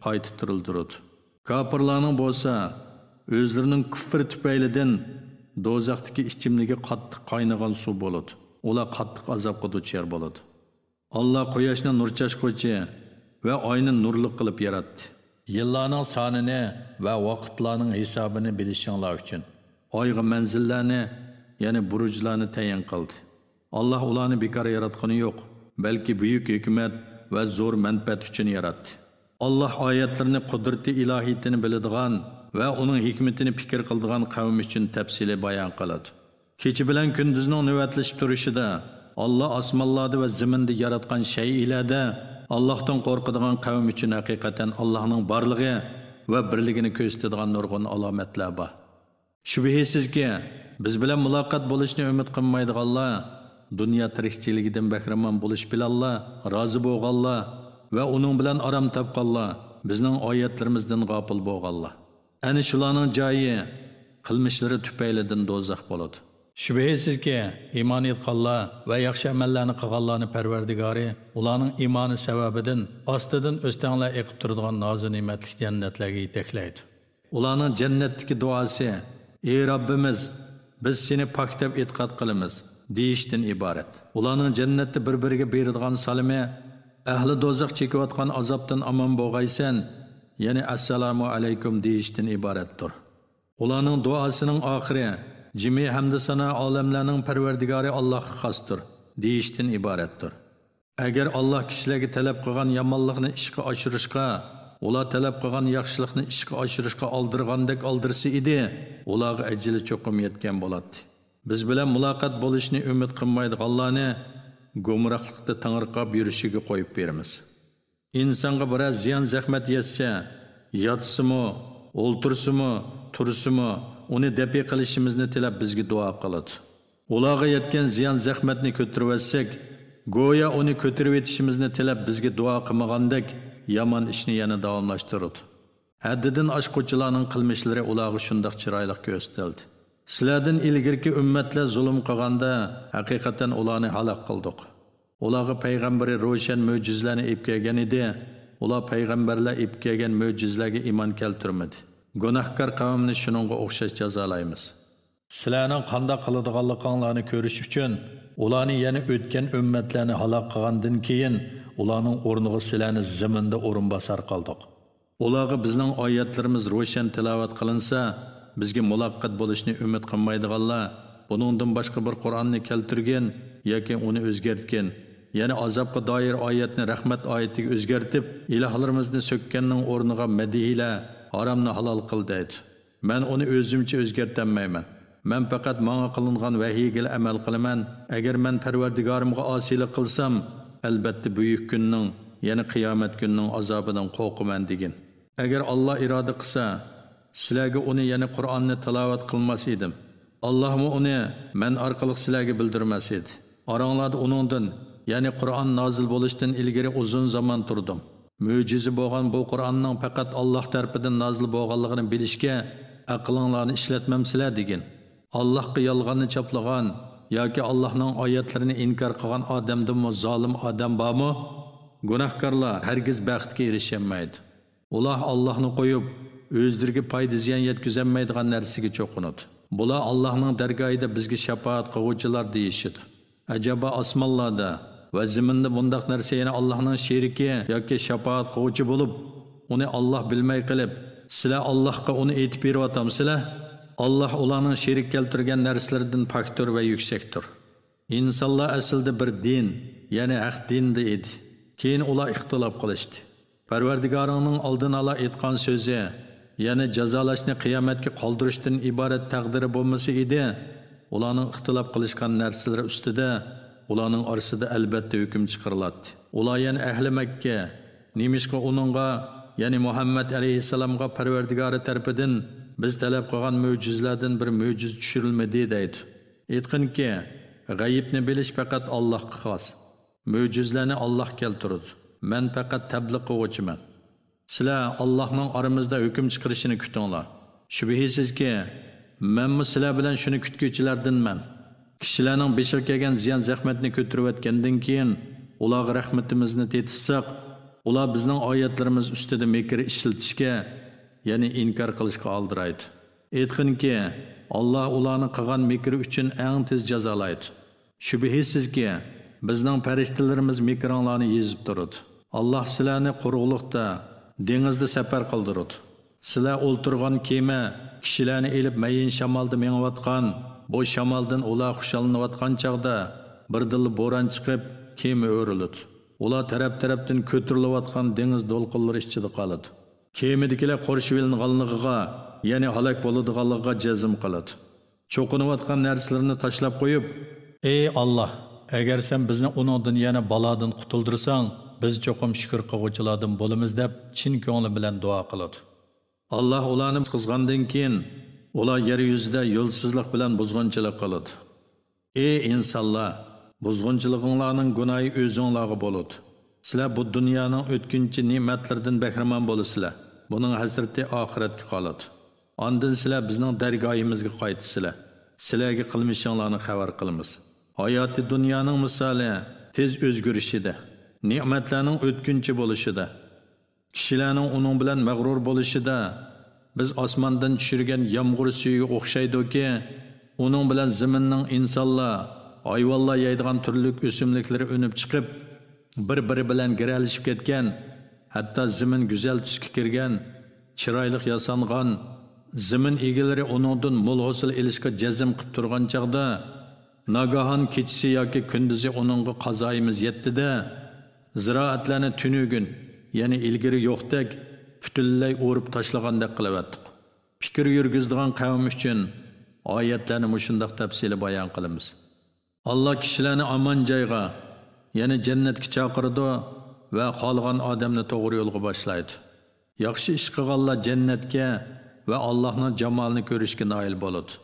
قايتا تىرىلدۈرىدۇ. كاپىرلارنىڭ بولسا ئۆزلىرىنىڭ كۇفرى تۈپەيلىدىن دوزاختىكى ئىچىملىكى قاتتىق قاينىغان سۇ بولىدۇ. ئۇلار قاتتىق ئازابقا دۇچار بولىدۇ. ئاللا قۇياشنى نۇر چاچقۇچى ۋە ئاينى نۇرلۇق قىلىپ ياراتتى. يىللارنىڭ سانىنى ۋە ۋاقىتلارنىڭ ھېسابىنى بىلىشىڭلار ئۈچۈن ئايغا مەنزىللەرنى، يەنى بۇرۇجلارنى تەيىن قىلدى. ئاللا ئۇلارنى بىكار ياراتقىنى يوق، بەلكى بۈيۈك ھېكمەت ۋە زور مەنپەئەت ئۈچۈن ياراتتى. ئاللا ئايەتلىرىنى، قۇدرىتى ئىلاھىيىتىنى بىلىدىغان ۋە ئۇنىڭ ھېكمىتىنى پىكىر قىلىدىغان قەۋم ئۈچۈن تەپسىلىي بايان قىلىدۇ. كېچە بىلەن كۈندۈزنىڭ نۆۋەتلىشىپ تۇرۇشىدا، ئاللا ئاسمانلاردا ۋە زېمىندا ياراتقان شەيئىلەردە ئاللاھتىن قورقىدىغان قەۋم ئۈچۈن ھەقىقەتەن ئاللاھنىڭ بارلىقى ۋە بىرلىكىنى كۆرسىتىدىغان نۇرغۇن ئالامەتلەر بار. شۈبھىسىزكى، بىز بىلەن مۇلاقات بولۇشنى ئۈمىد قىلمايدىغانلار دۇنيا تىرىكچىلىكىدىن بەھرىمەن بولۇش بىلەنلا رازى بولغانلار ۋە ئۇنىڭ بىلەن ئارام تاپقانلار، بىزنىڭ ئايەتلىرىمىزدىن غاپىل بولغانلار. ئەنە شۇلارنىڭ جايى، قىلمىشلىرى تۈپەيلىدىن دوزاخ بولىدۇ. شۈبھىسىزكى، ئىمان ئېيتقانلار ۋە ياخشى ئەمەللەرنى قىلغانلارنى پەرۋەردىگارى ئۇلارنىڭ ئىمانى سەۋەبىدىن ئاستىدىن ئۆستەڭلەر ئېقىپ تۇرىدىغان نازۇ نېمەتلىك جەننەتلەرگە يېتەكلەيدۇ. ئۇلارنىڭ جەننەتتىكى دۇئاسى، «ئى رەببىمىز، بىز سېنى پاك دەپ ئېتىقاد قىلىمىز» دېيىشتىن ئىبارەت. ئۇلارنىڭ جەننەتتە بىر-بىرىگە بېرىدىغان سالىمى، «ئەھلى دوزاخ چېكىۋاتقان ئازابتىن ئامان بولغايسەن»، يەنى «ئەسسالامۇ ئەلەيكۇم» دېيىشتىن ئىبارەتتۇر. ئۇلارنىڭ دۇئاسىنىڭ ئاخىرى، جىمى ھەمدۇ سانا ئالەملەرنىڭ پەرۋەردىگارى ئاللاھقا خاستۇر، دېيىشتىن ئىبارەتتۇر. ئەگەر ئاللاھ كىشىلەرگە تەلەپ قىلغان يامانلىقنى ئىشقا ئاشۇرۇشقا، ئۇلار تەلەپ قىلغان ياخشىلىقنى ئىشقا ئاشۇرۇشقا ئالدىرىغاندەك ئالدىرسا ئىدى، ئۇلارغا ئەجىلى چوقۇم يەتكەن بولاتتى. بىز بىلەن مۇلاقات بولۇشنى ئۈمىد قىلمايدىغانلارنى گۇمراھلىقتا تېڭىرقاپ يۈرۈشىگە قويۇپ بېرىمىز. ئىنسانغا بىرەر زىيان-زەخمەت يەتسە، ياتسىمۇ، ئولتۇرسىمۇ، تۇرسىمۇ، ئۇنى دەپئى قىلىشىمىزنى تىلەپ بىزگە دۇئا قىلىدۇ. ئۇلارغا يەتكەن زىيان-زەخمەتنى كۆتۈرۈۋەتسەك، گويا ئۇنى كۆتۈرۈۋېتىشىمىزنى تىلەپ بىزگە دۇئا قىلمىغاندەك، يامان ئىشنى يەنە داۋاملاشتۇرىدۇ. ھەددىدىن ئاشقۇچىلارنىڭ قىلمىشلىرى ئۇلارغا شۇنداق چىرايلىق كۆرسىتىلدى. سىلەردىن ئىلگىرىكى ئۈممەتلەر زۇلۇم قىلغاندا، ھەقىقەتەن ئۇلارنى ھالاك قىلدۇق. ئۇلارغا پەيغەمبىرى روشەن مۆجىزىلەرنى ئېلىپ كەلگەن ئىدى، ئۇلار پەيغەمبەرلەر ئېلىپ كەلگەن مۆجىزىلەرگە ئىمان كەلتۈرمىدى. گۇناھكار قەۋمنى شۇنىڭغا ئوخشاش جازالايمىز. سىلەرنىڭ قانداق قىلىدىغانلىقىڭلارنى كۆرۈش ئۈچۈن، ئۇلارنى، يەنى ئۆتكەن ئۈممەتلەرنى ھالاك قىلغاندىن كېيىن، ئۇلارنىڭ ئورنىغا سىلەرنى زېمىندا ئورۇنباسار قىلدۇق. ئۇلارغا بىزنىڭ ئايەتلىرىمىز روشەن تىلاۋەت قىلىنسا، بىزگە مۇلاقات بولۇشنى ئۈمىد قىلمايدىغانلار، بۇنىڭدىن باشقا بىر قۇرئاننى كەلتۈرگىن ياكى ئۇنى ئۆزگەرتكىن، يەنى ئازابقا دائىر ئايەتنى رەھمەت ئايىتىگە ئۆزگەرتىپ، ئىلاھلىرىمىزنى سۆككەننىڭ ئورنىغا مەدھىيلە، ھارامنى ھالال قىل دەيدۇ. مەن ئۇنى ئۆزۈمچە ئۆزگەرتەلمەيمەن. مەن پەقەت ماڭا قىلىنغان ۋەھىيگىلا ئەمەل قىلىمەن. ئەگەر مەن پەرۋەردىگارىمغا ئاسىيلىق قىلسام، ئەلبەتتە بۈيۈك كۈننىڭ، يەنى قىيامەت كۈنىنىڭ ئازابىدىن قورقىمەن، دېگىن. ئەگەر ئاللا ئىرادە قىلسا، سىلەرگە ئۇنى، يەنى قۇرئاننى تىلاۋەت قىلماس ئىدىم. ئاللاھمۇ ئۇنى مەن ئارقىلىق سىلەرگە بىلدۈرمەس ئىدى. ئاراڭلاردا ئۇنىڭدىن، يەنى قۇرئان نازىل بولۇشتىن ئىلگىرى ئۇزۇن زامان تۇردۇم. مۆجىزە بولغان بۇ قۇرئاننىڭ پەقەت ئاللاھ تەرىپىدىن نازىل بولغانلىقىنى بىلىشكە ئەقلىڭلارنى ئىشلەتمەمسىلەر، دېگىن. ئاللاھقا يالغاننى چاپلىغان ياكى ئاللاھنىڭ ئايەتلىرىنى ئىنكار قىلغان ئادەمدىنمۇ زالىم ئادەم بارمۇ؟ گۇناھكارلار ھەرگىز بەختكە ئېرىشەلمەيدۇ. ئۇلار ئاللاھنى قويۇپ، ئۆزلىرىگە پايدا-زىيان يەتكۈزەلمەيدىغان نەرسىگە چوقۇنىدۇ. بۇلار ئاللاھنىڭ دەرگاھىدا بىزگە شاپائەت قىلغۇچىلار دېيىشىدۇ. ئەجەبا ئاسمانلاردا ۋە زېمىندا بۇنداق نەرسە، يەنى ئاللاھنىڭ شېرىكى ياكى شاپائەت قىلغۇچى بولۇپ، ئۇنى ئاللاھ بىلمەي قېلىپ، سىلەر ئاللاھقا ئۇنى ئېيتىپ بېرىۋاتامسىلەر؟ ئاللاھ ئۇلارنىڭ شېرىك كەلتۈرگەن نەرسىلىرىدىن پاكتۇر ۋە يۈكسەكتۇر. ئىنسانلار ئەسلىدە بىر دىن، يەنى ھەق دىندا ئىدى. كېيىن ئۇلار ئىختىلاپ قىلىشتى. پەرۋەردىگارىڭنىڭ ئالدىن ئالا ئېيتقان سۆزى، يەنى جازالاشنى قىيامەتكە قالدۇرۇشتىن ئىبارەت تەقدىرى بولمىسا ئىدى، ئۇلارنىڭ ئىختىلاپ قىلىشقان نەرسىلىرى ئۈستىدە ئۇلارنىڭ ئارىسىدا ئەلبەتتە ھۆكۈم چىقىرىلاتتى. ئۇلار يەنە ئەھلى مەككە، نېمىشقا ئۇنىڭغا، يەنى مۇھەممەد ئەلەيھىسسالامغا پەرۋەردىگارى تەرىپىدىن بىز تەلەپ قىلغان مۆجىزىلەردىن بىر مۆجىزە چۈشۈرۈلمىدى؟ دەيدۇ. ئېيتقىنكى، غەيىبنى بىلىش پەقەت ئاللاھقا خاس. مۆجىزىلەرنى ئاللاھ كەلتۈرىدۇ. مەن پەقەت تەبلىغ قىلغۇچىمەن. سىلەر ئاللاھنىڭ ئارىمىزدا ھۆكۈم چىقىرىشىنى كۈتۈڭلار. شۈبھىسىزكى، مەنمۇ سىلەر بىلەن شۇنى كۈتكۈچىلەردىنمەن. كىشىلەرنىڭ بېشىغا كەلگەن زىيان-زەخمەتنى كۆتۈرۈۋەتكەندىن كېيىن، ئۇلارغا رەھمىتىمىزنى تېتىتساق، ئۇلار بىزنىڭ ئايەتلىرىمىز ئۈستىدە مىكىر ئىشلىتىشكە، يەنى ئىنكار قىلىشقا ئالدىرايدۇ. ئېيتقىنكى، ئاللاھ ئۇلارنىڭ قىلغان مىكرى ئۈچۈن ئەڭ تېز جازالايدۇ. شۈبھىسىزكى، بىزنىڭ پەرىشتىلىرىمىز مىكرىڭلارنى يېزىپ تۇرىدۇ. ئاللاھ سىلەرنى قۇرۇقلۇقتا، دېڭىزدا سەپەر قىلدۇرىدۇ. سىلەر ئولتۇرغان كېمە كىشىلەرنى ئېلىپ مەيىن شامالدا مېڭىۋاتقان، بۇ شامالدىن ئۇلار خۇشاللىنىۋاتقان چاغدا بىردىنلا بوران چىقىپ، كېمە ئۆرۈلىدۇ. ئۇلار تەرەپ-تەرەپتىن كۆتۈرۈلۈۋاتقان دېڭىز دولقۇنلىرى ئىچىدە قالىدۇ. كېمىدىكىلەر قورشىۋېلىنغانلىقىغا، يەنى ھالاك بولىدىغانلىقىغا جەزم قىلىدۇ. چوقۇنۇۋاتقان نەرسىلىرىنى تاشلاپ قويۇپ، «ئەي ئاللاھ، ئەگەر سەن بىزنى ئۇنىڭدىن، يەنى بالادىن قۇتۇلدۇرساڭ، بىز چوقۇم شۈكۈر قىلغۇچىلاردىن بولىمىز» دەپ، چىن كۆڭلى بىلەن دۇئا قىلىدۇ. ئاللاھ ئۇلارنى قۇتقۇزغاندىن كېيىن، ئۇلار يەر يۈزىدە يولسىزلىق بىلەن بۇزغۇنچىلىق قىلىدۇ. ئەي ئىنسانلار، بۇزغۇنچىلىقىڭلارنىڭ گۇناھى ئۆزۈڭلارغا بولىدۇ. سىلەر بۇ دۇنيانىڭ ئۆتكۈنچى نېمەتلىرىدىن بەھرىمەن بولىسىلەر. بۇنىڭ ھەسرىتى ئاخىرەتكە قالىدۇ. ئاندىن سىلەر بىزنىڭ دەرگاھىمىزغا قايتىسىلەر. سىلەرگە قىلمىشىڭلارنى خەۋەر قىلىمىز. ھاياتى دۇنيانىڭ مىسالى تېز ئۆزگىرىشىدە، نېمەتلەرنىڭ ئۆتكۈنچى بولۇشىدا، كىشىلەرنىڭ ئۇنىڭ بىلەن مەغرۇر بولۇشىدا، بىز ئاسماندىن چۈشۈرگەن يامغۇر سۈيىگە ئوخشايدۇكى، ئۇنىڭ بىلەن زېمىننىڭ ئىنسانلار، ھايۋانلار يەيدىغان تۈرلۈك ئۆسۈملۈكلىرى ئۈنۈپ چىقىپ، بىر-بىرى بىلەن گىرەلىشىپ كەتكەن، ھەتتا زېمىن گۈزەل تۈسكە كىرگەن، چىرايلىق ياسانغان، زېمىن ئىگىلىرى ئۇنىڭدىن مول ھوسۇل ئېلىشقا جەزم قىپ تۇرغان چاغدا، ناگاھان كېچىسى ياكى كۈندۈزى ئۇنىڭغا قازايىمىز يەتتى-دە، زىرائەتلەرنى تۈنۈگۈن، يەنى ئىلگىرى يوقتەك، پۈتۈنلەي ئورۇپ تاشلىغاندەك قىلىۋەتتۇق. پىكىر يۈرگۈزىدىغان قەۋم ئۈچۈن ئايەتلەرنى مۇشۇنداق تەپسىلىي بايان قىلىمىز. ئاللا كىشىلەرنى ئامان جايغا، يەنى جەننەتكە چاقىرىدۇ ۋە خالىغان ئادەمنى توغرا يولغا باشلايدۇ. ياخشى ئىش قىلغانلار جەننەتكە ۋە ئاللانىڭ جامالىنى كۆرۈشكە نائىل بولىدۇ.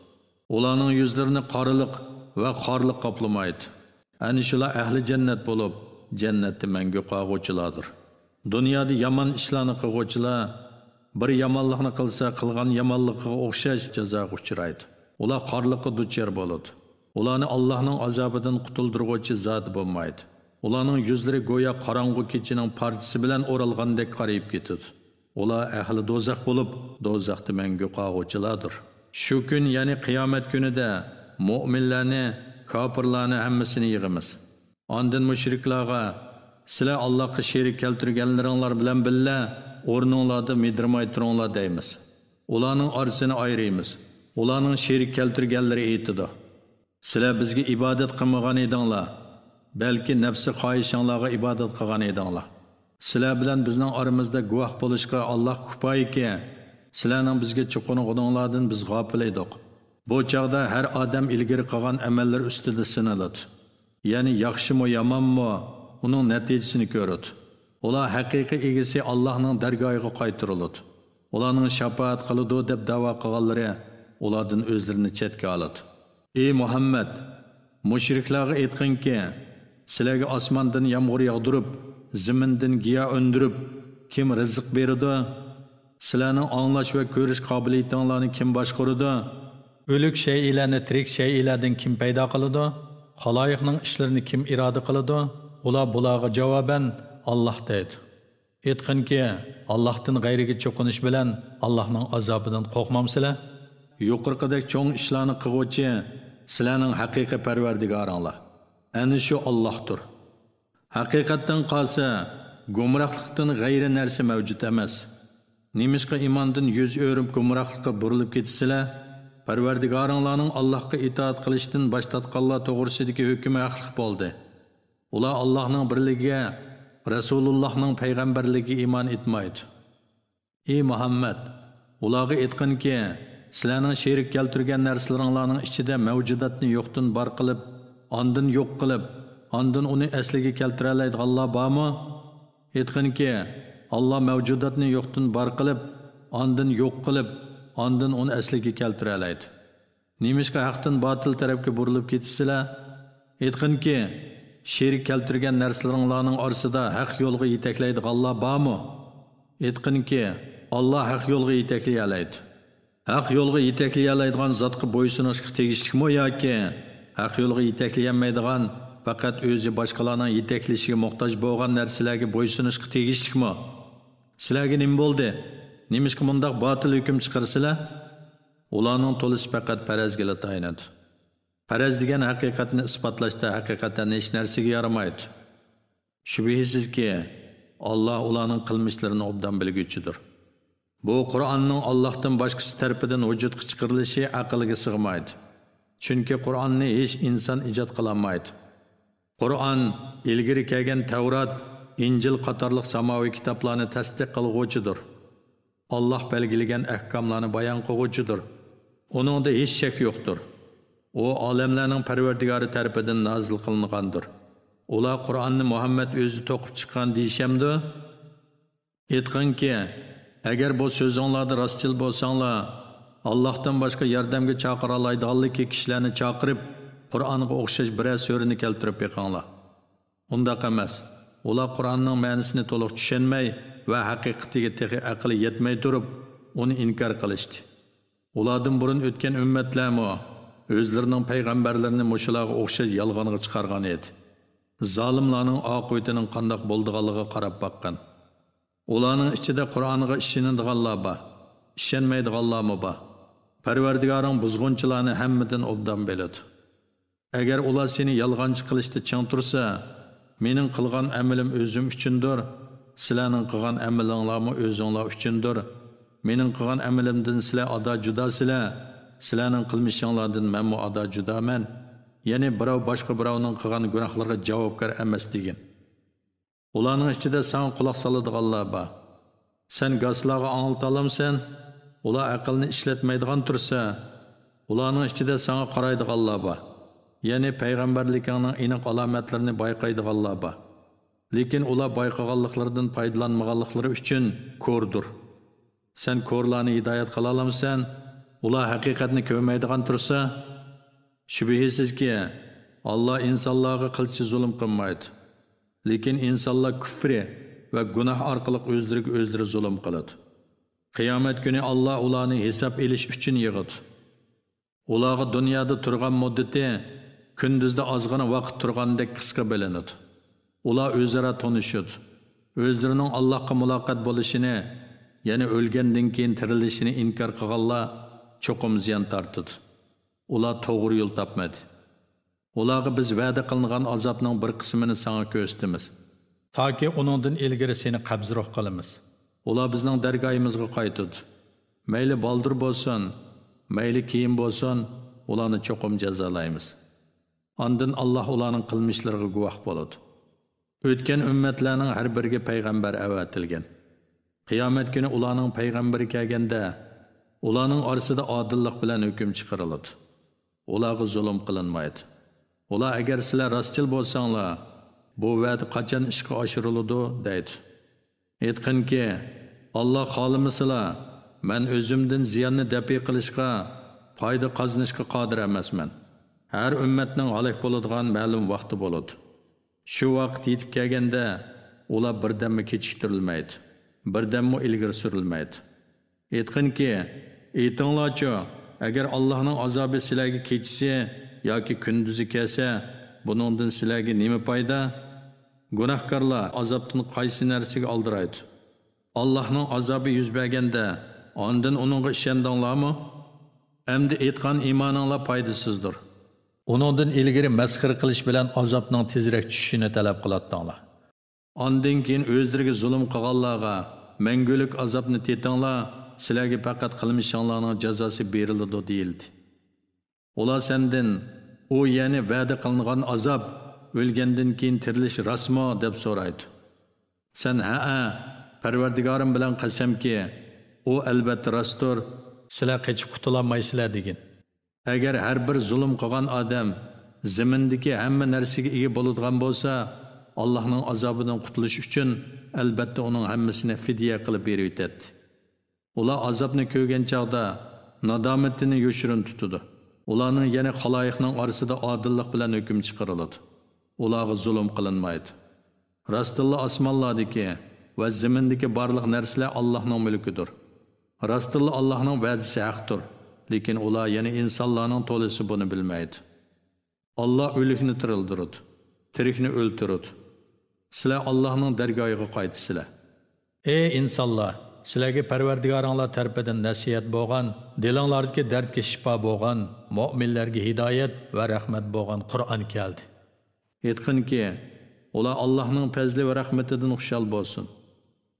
ئۇلارنىڭ يۈزلىرىنى قارىلىق ۋە خارلىق قاپلىمايدۇ. ئەنە شۇلار ئەھلى جەننەت بولۇپ، جەننەتتە مەڭگۈ قالغۇچىلاردۇر. دۇنيادا يامان ئىشلارنى قىلغۇچىلار بىر يامانلىقنى قىلسا، قىلغان يامانلىقىغا ئوخشاش جازاغا ئۇچرايدۇ. ئۇلار خارلىققا دۇچار بولىدۇ. ئۇلارنى ئاللاھنىڭ ئازابىدىن قۇتۇلدۇرغۇچى زادى بولمايدۇ. ئۇلارنىڭ يۈزلىرى گويا قاراڭغۇ كېچىنىڭ پارچىسى بىلەن ئورالغاندەك قارىيىپ كېتىدۇ. ئۇلار ئەھلى دوزاخ بولۇپ، دوزاختا مەڭگۈ قالغۇچىلاردۇر. شۇ كۈن، يەنى قىيامەت كۈنىدە مۆمىنلەرنى، كاپىرلارنى ھەممىسىنى يىغىمىز. ئاندىن مۇشرىكلارغا، سىلەر ئاللاھقا شېرىك كەلتۈرگەنلىرىڭلار بىلەن بىللە ئورنۇڭلاردا مىدىرماي تۇرۇڭلار دەيمىز. ئۇلارنىڭ ئارىسىنى ئايرىيمىز. ئۇلارنىڭ شېرىك كەلتۈرگەنلىرى ئېيتىدۇ، سىلەر بىزگە ئىبادەت قىلمىغان ئىدىڭلار، بەلكى نەپسى خاھىشىڭلارغا ئىبادەت قىلغان ئىدىڭلار. سىلەر بىلەن بىزنىڭ ئارىمىزدا گۇۋاھ بولۇشقا ئاللاھ كۇپايىكى، سىلەرنىڭ بىزگە چوقۇنغىنىڭلاردىن بىز غاپىل ئىدۇق. بۇ چاغدا ھەر ئادەم ئىلگىرى قىلغان ئەمەللىرى ئۈستىدە سىنىلىدۇ. يەنى ياخشىمۇ، يامانمۇ، ئۇنىڭ نەتىجىسىنى كۆرىدۇ. ئۇلار ھەقىقىي ئىگىسى ئاللاھنىڭ دەرگاھىغا قايتۇرۇلىدۇ. ئۇلارنىڭ شاپائەت قىلىدۇ دەپ دەۋا قىلغانلىرى ئۇلاردىن ئۆزلىرىنى چەتكە ئالىدۇ. ئى مۇھەممەد، مۇشرىكلارغا ئېيتقىنكى، سىلەرگە ئاسماندىن يامغۇر ياغدۇرۇپ، زېمىندىن گىياھ ئۈندۈرۈپ كىم رىزىق بېرىدۇ؟ سىلەرنىڭ ئاڭلاش ۋە كۆرۈش قابىلىيىتىڭلارنى كىم باشقۇرىدۇ؟ ئۆلۈك شەيئىلەرنى تىرىك شەيئىلەردىن كىم پەيدا قىلىدۇ؟ خالايىقنىڭ ئىشلىرىنى كىم ئىرادە قىلىدۇ؟ ئۇلار بۇلارغا جاۋابەن، ئاللاھ دەيدۇ. ئېيتقىنكى، ئاللاھتىن غەيرىگە چوقۇنۇش بىلەن ئاللاھنىڭ ئازابىدىن قورقمامسىلەر؟ يۇقىرىقىدەك چوڭ ئىشلارنى قىلغۇچى سىلەرنىڭ ھەقىقىي پەرۋەردىگارىڭلار، ئەنە شۇ ئاللاھتۇر. ھەقىقەتتىن قالسا، گۇمراھلىقتىن غەيرىي نەرسە مەۋجۇت ئەمەس. نېمىشقا ئىماندىن يۈز ئۆرۈپ گۇمراھلىققا بۇرۇلۇپ كېتىسىلەر؟ پەرۋەردىگارىڭلارنىڭ ئاللاھقا ئىتائەت قىلىشتىن باش تارتقانلار توغرىسىدىكى ھۆكمى ھەقلىق بولدى. ئۇلار ئاللاھنىڭ بىرلىكىگە، رەسۇلۇللاھنىڭ پەيغەمبەرلىكىگە ئىمان ئېيتمايدۇ. ئى مۇھەممەد، ئۇلارغا ئېيتقىنكى، سىلەرنىڭ شېرىك كەلتۈرگەن نەرسىلىرىڭلارنىڭ ئىچىدە مەۋجۇداتنى يوقتىن بار قىلىپ، ئاندىن يوق قىلىپ، ئاندىن ئۇنى ئەسلىگە كەلتۈرەلەيدىغانلار بارمۇ؟ ئېيتقىنكى، ئاللا مەۋجۇداتنى يوقتىن بار قىلىپ، ئاندىن يوق قىلىپ، ئاندىن ئۇنى ئەسلىگە كەلتۈرەلەيدۇ. نېمىشقا ھەقتىن باتىل تەرەپكە بۇرۇلۇپ كېتىسىلەر؟ ئېيتقىنكى، شېرىك كەلتۈرگەن نەرسىلىرىڭلارنىڭ ئارىسىدا ھەق يولغا يېتەكلەيدىغانلار بارمۇ؟ ئېيتقىنكى، ئاللا ھەق يولغا يېتەكلىيەلەيدۇ. ھەق يولغا يېتەكلىيەلەيدىغان زاتقا بويسۇنۇشقا تېگىشلىكمۇ ياكى ھەق يولغا يېتەكلىيەلمەيدىغان، پەقەت ئۆزى باشقىلارنىڭ يېتەكلىشىگە موھتاج بولغان نەرسىلەرگە بويسۇنۇشقا تېگىشلىكمۇ؟ سىلەرگە نېمە بولدى؟ نېمىشقا مۇنداق باتىل ھۆكۈم چىقىرىسىلەر؟ ئۇلارنىڭ تولىسى پەقەت پەرەزگىلا تايىنىدۇ. پەرەز دېگەن ھەقىقەتنى ئىسپاتلاشتا ھەقىقەتەن ھېچ نەرسىگە يارىمايدۇ. شۈبھىسىزكى، ئاللا ئۇلارنىڭ قىلمىشلىرىنى ئوبدان بىلگۈچىدۇر. بۇ قۇرئاننىڭ ئاللاھتىن باشقىسى تەرىپىدىن ۋۇجۇدقا چىقىرىلىشى ئەقىلگە سىغمايدۇ. چۈنكى قۇرئاننى ھېچ ئىنسان ئىجاد قىلالمايدۇ. قۇرئان ئىلگىرى كەلگەن تەۋرات، ئىنجىل قاتارلىق ساماۋىي كىتابلارنى تەستىق قىلغۇچىدۇر. ئاللاھ بەلگىلىگەن ئەھكاملارنى بايان قىلغۇچىدۇر. ئۇنىڭدا ھېچ شەك يوقتۇر. ئۇ ئالەملەرنىڭ پەرۋەردىگارى تەرىپىدىن نازىل قىلىنغاندۇر. ئۇلار قۇرئاننى مۇھەممەد ئۆزى توقۇپ چىققان دېيىشەمدۇ؟ ئېيتقىنكى، ئەگەر بۇ سۆزۈڭلاردا راستچىل بولساڭلار، ئاللاھتىن باشقا ياردەمگە چاقىرالايدىغانلىكى كىشىلەرنى چاقىرىپ، قۇرئانغا ئوخشاش بىرەر سۈرىنى كەلتۈرۈپ بېقىڭلار. ئۇنداق ئەمەس. ئۇلار قۇرئاننىڭ مەنىسىنى تولۇق چۈشەنمەي ۋە ھەقىقىتىگە تېخى ئەقلى يەتمەي تۇرۇپ، ئۇنى ئىنكار قىلىشتى. ئۇلاردىن بۇرۇن ئۆتكەن ئۈممەتلەرمۇ ئۆزلىرىنىڭ پەيغەمبەرلىرىنى مۇشۇلارغا ئوخشاش يالغانغا چىقارغان ئىدى. زالىملارنىڭ ئاقىۋىتىنىڭ قانداق بولىدىغانلىقىغا قاراپ باققىن. ئۇلارنىڭ ئىچىدە قۇرئانغا ئىشىنىدىغانلار بار، ئىشەنمەيدىغانلارمۇ بار. پەرۋەردىگارىڭ بۇزغۇنچىلارنى ھەممىدىن ئوبدان بىلىدۇ. ئەگەر ئۇلار سېنى يالغانچى قىلىشتا چىڭ تۇرسا، مېنىڭ قىلغان ئەمىلىم ئۆزۈم ئۈچۈندۇر، سىلەرنىڭ قىلغان ئەمىلىڭلارمۇ ئۆزۈڭلار ئۈچۈندۇر. مېنىڭ قىلغان ئەمىلىمدىن سىلەر ئادا جۇداسىلەر، سىلەرنىڭ قىلمىشىڭلاردىن مەنمۇ ئادا جۇدامەن. يەنى بىراۋ باشقا بىراۋنىڭ قىلغان گۇناھلىرىغا جاۋابكار ئەمەس دېگىن. ئۇلارنىڭ ئىچىدە ساڭا قۇلاق سالىدىغانلار بار. سەن گاسلارغا ئاڭلىتالامسەن؟ ئۇلار ئەقىلنى ئىشلەتمەيدىغان تۇرسا، ئۇلارنىڭ ئىچىدە ساڭا قارايدىغانلار بار. يەنى پەيغەمبەرلىكىڭنىڭ ئېنىق ئالامەتلىرىنى بايقايدىغانلار بار. لېكىن ئۇلار بايقىغانلىقلىرىدىن پايدىلانمىغانلىقلىرى ئۈچۈن كوردۇر. سەن كورلارنى ھىدايەت قىلالامسەن؟ ئۇلار ھەقىقەتنى كۆرمەيدىغان تۇرسا، شۈبھىسىزكى، ئاللا ئىنسانلارغا قىلچە زۇلۇم قىلمايدۇ. لېكىن ئىنسانلار كۈفرى ۋە گۇناھ ئارقىلىق ئۆزلىرىگە ئۆزلىرى زۇلۇم قىلىدۇ. قىيامەت كۈنى ئاللا ئۇلارنى ھېساب ئېلىش ئۈچۈن يىغىدۇ. ئۇلارغا دۇنيادا تۇرغان مۇددىتى كۈندۈزدە ئازغىنا ۋاقىت تۇرغاندەك قىسقا بىلىنىدۇ. ئۇلار ئۆزئارا تونۇشىدۇ. ئۆزلىرىنىڭ ئاللاھقا مۇلاقات بولۇشىنى، يەنى ئۆلگەندىن كېيىن تىرىلىشىنى ئىنكار قىلغانلار چوقۇم زىيان تارتىدۇ. ئۇلار توغرا يول تاپمىدى. ئۇلارغا بىز ۋەدە قىلىنغان ئازابنىڭ بىر قىسمىنى ساڭا كۆرسىتىمىز. تاكى ئۇنىڭدىن ئىلگىرى سېنى قەبزى روھ قىلىمىز. ئۇلار بىزنىڭ دەرگاھىمىزغا قايتىدۇ. مەيلى بالدۇر بولسۇن، مەيلى كېيىن بولسۇن، ئۇلارنى چوقۇم جازالايمىز. ئاندىن ئاللا ئۇلارنىڭ قىلمىشلىرىغا گۇۋاھ بولىدۇ. ئۆتكەن ئۈممەتلەرنىڭ ھەر بىرىگە پەيغەمبەر ئەۋەتىلگەن. قىيامەت كۈنى ئۇلارنىڭ پەيغەمبىرى كەلگەندە، ئۇلارنىڭ ئارىسىدا ئادىللىق بىلەن ھۆكۈم چىقىرىلىدۇ. ئۇلارغا زۇلۇم قىلىنمايدۇ. ئۇلار، ئەگەر سىلەر راستچىل بولساڭلار، بۇ ۋەدە قاچان ئىشقا ئاشۇرۇلىدۇ؟ دەيدۇ. ئېيتقىنكى، ئاللا خالىمىسىلا، مەن ئۆزۈمدىن زىياننى دەپئى قىلىشقا، پايدا قازىنىشقا قادىر ئەمەسمەن. ھەر ئۈممەتنىڭ ھالاك بولىدىغان مەلۇم ۋاقتى بولىدۇ. شۇ ۋاقىت يېتىپ كەلگەندە، ئۇلار بىردەممۇ كېچىكتۈرۈلمەيدۇ، بىردەممۇ ئىلگىرى سۈرۈلمەيدۇ. ئېيتقىنكى، ئېيتىڭلارچۇ، ئەگەر ئاللاھنىڭ ئازابى سىلەرگە كېچىسى ياكى كۈندۈزى كەلسە، بۇنىڭدىن سىلەرگە نېمە پايدا؟ گۇناھكارلار ئازابتىن قايسى نەرسىگە ئالدىرايدۇ؟ ئاللاھنىڭ ئازابى يۈز بەرگەندە، ئاندىن ئۇنىڭغا ئىشەندىڭلارمۇ؟ ئەمدى ئېيتقان ئىمانىڭلار پايدىسىزدۇر. ئۇنىڭدىن ئىلگىرى مەسخىرە قىلىش بىلەن ئازابنىڭ تېزرەك چۈشۈشىنى تەلەپ قىلاتتىڭلار. ئاندىن كېيىن ئۆزلىرىگە زۇلۇم قىلغانلارغا، مەڭگۈلۈك ئازابنى تېتىڭلار، سىلەرگە پەقەت قىلمىشىڭلارنىڭ جازاسى بېرىلىدۇ، دېيىلدى. ئۇلار سەندىن، ئۇ، يەنى ۋەدە قىلىنغان ئازاب، ئۆلگەندىن كېيىن تىرىلىش راستمۇ؟ دەپ سورايدۇ. سەن، ھەئە، پەرۋەردىگارىم بىلەن قەسەمكى، ئۇ ئەلۋەتتە راستتۇر، سىلەر قېچىپ قۇتۇلالمايسىلەر، دېگىن. ئەگەر ھەر بىر زۇلۇم قىلغان ئادەم زېمىندىكى ھەممە نەرسىگە ئىگە بولىدىغان بولسا، ئاللاھنىڭ ئازابىدىن قۇتۇلۇش ئۈچۈن، ئەلۋەتتە، ئۇنىڭ ھەممىسىنى فىدىيە قىلىپ بېرىۋېتەتتى. ئۇلار ئازابنى كۆرگەن چاغدا نادامىتىنى يوشۇرۇن تۇتىدۇ. ئۇلارنىڭ، يەنى خالايىقنىڭ ئارىسىدا ئادىللىق بىلەن ھۆكۈم چىقىرىلىدۇ. ئۇلارغا زۇلۇم قىلىنمايدۇ. راستتىنلا ئاسمانلاردىكى ۋە زېمىندىكى بارلىق نەرسىلەر ئاللاھنىڭ مۈلكىدۇر. راستتىنلا ئاللاھنىڭ ۋەدىسى ھەقتۇر. لېكىن ئۇلار، يەنى ئىنسانلارنىڭ تولىسى بۇنى بىلمەيدۇ. ئاللا ئۆلۈكنى تىرىلدۈرىدۇ، تىرىكنى ئۆلتۈرىدۇ. سىلەر ئاللاھنىڭ دەرگاھىغا قايتىسىلەر. ئەي ئىنسانلار! سىلەرگە پەرۋەردىگارىڭلار تەرىپىدىن نەسىھەت بولغان، دىلىڭلاردىكى دەردكە شىپا بولغان، مۆمىنلەرگە ھىدايەت ۋە رەھمەت بولغان قۇرئان كەلدى. ئېيتقىنكى، ئۇلار ئاللاھنىڭ پەزلى ۋە رەھمىتىدىن خۇشال بولسۇن.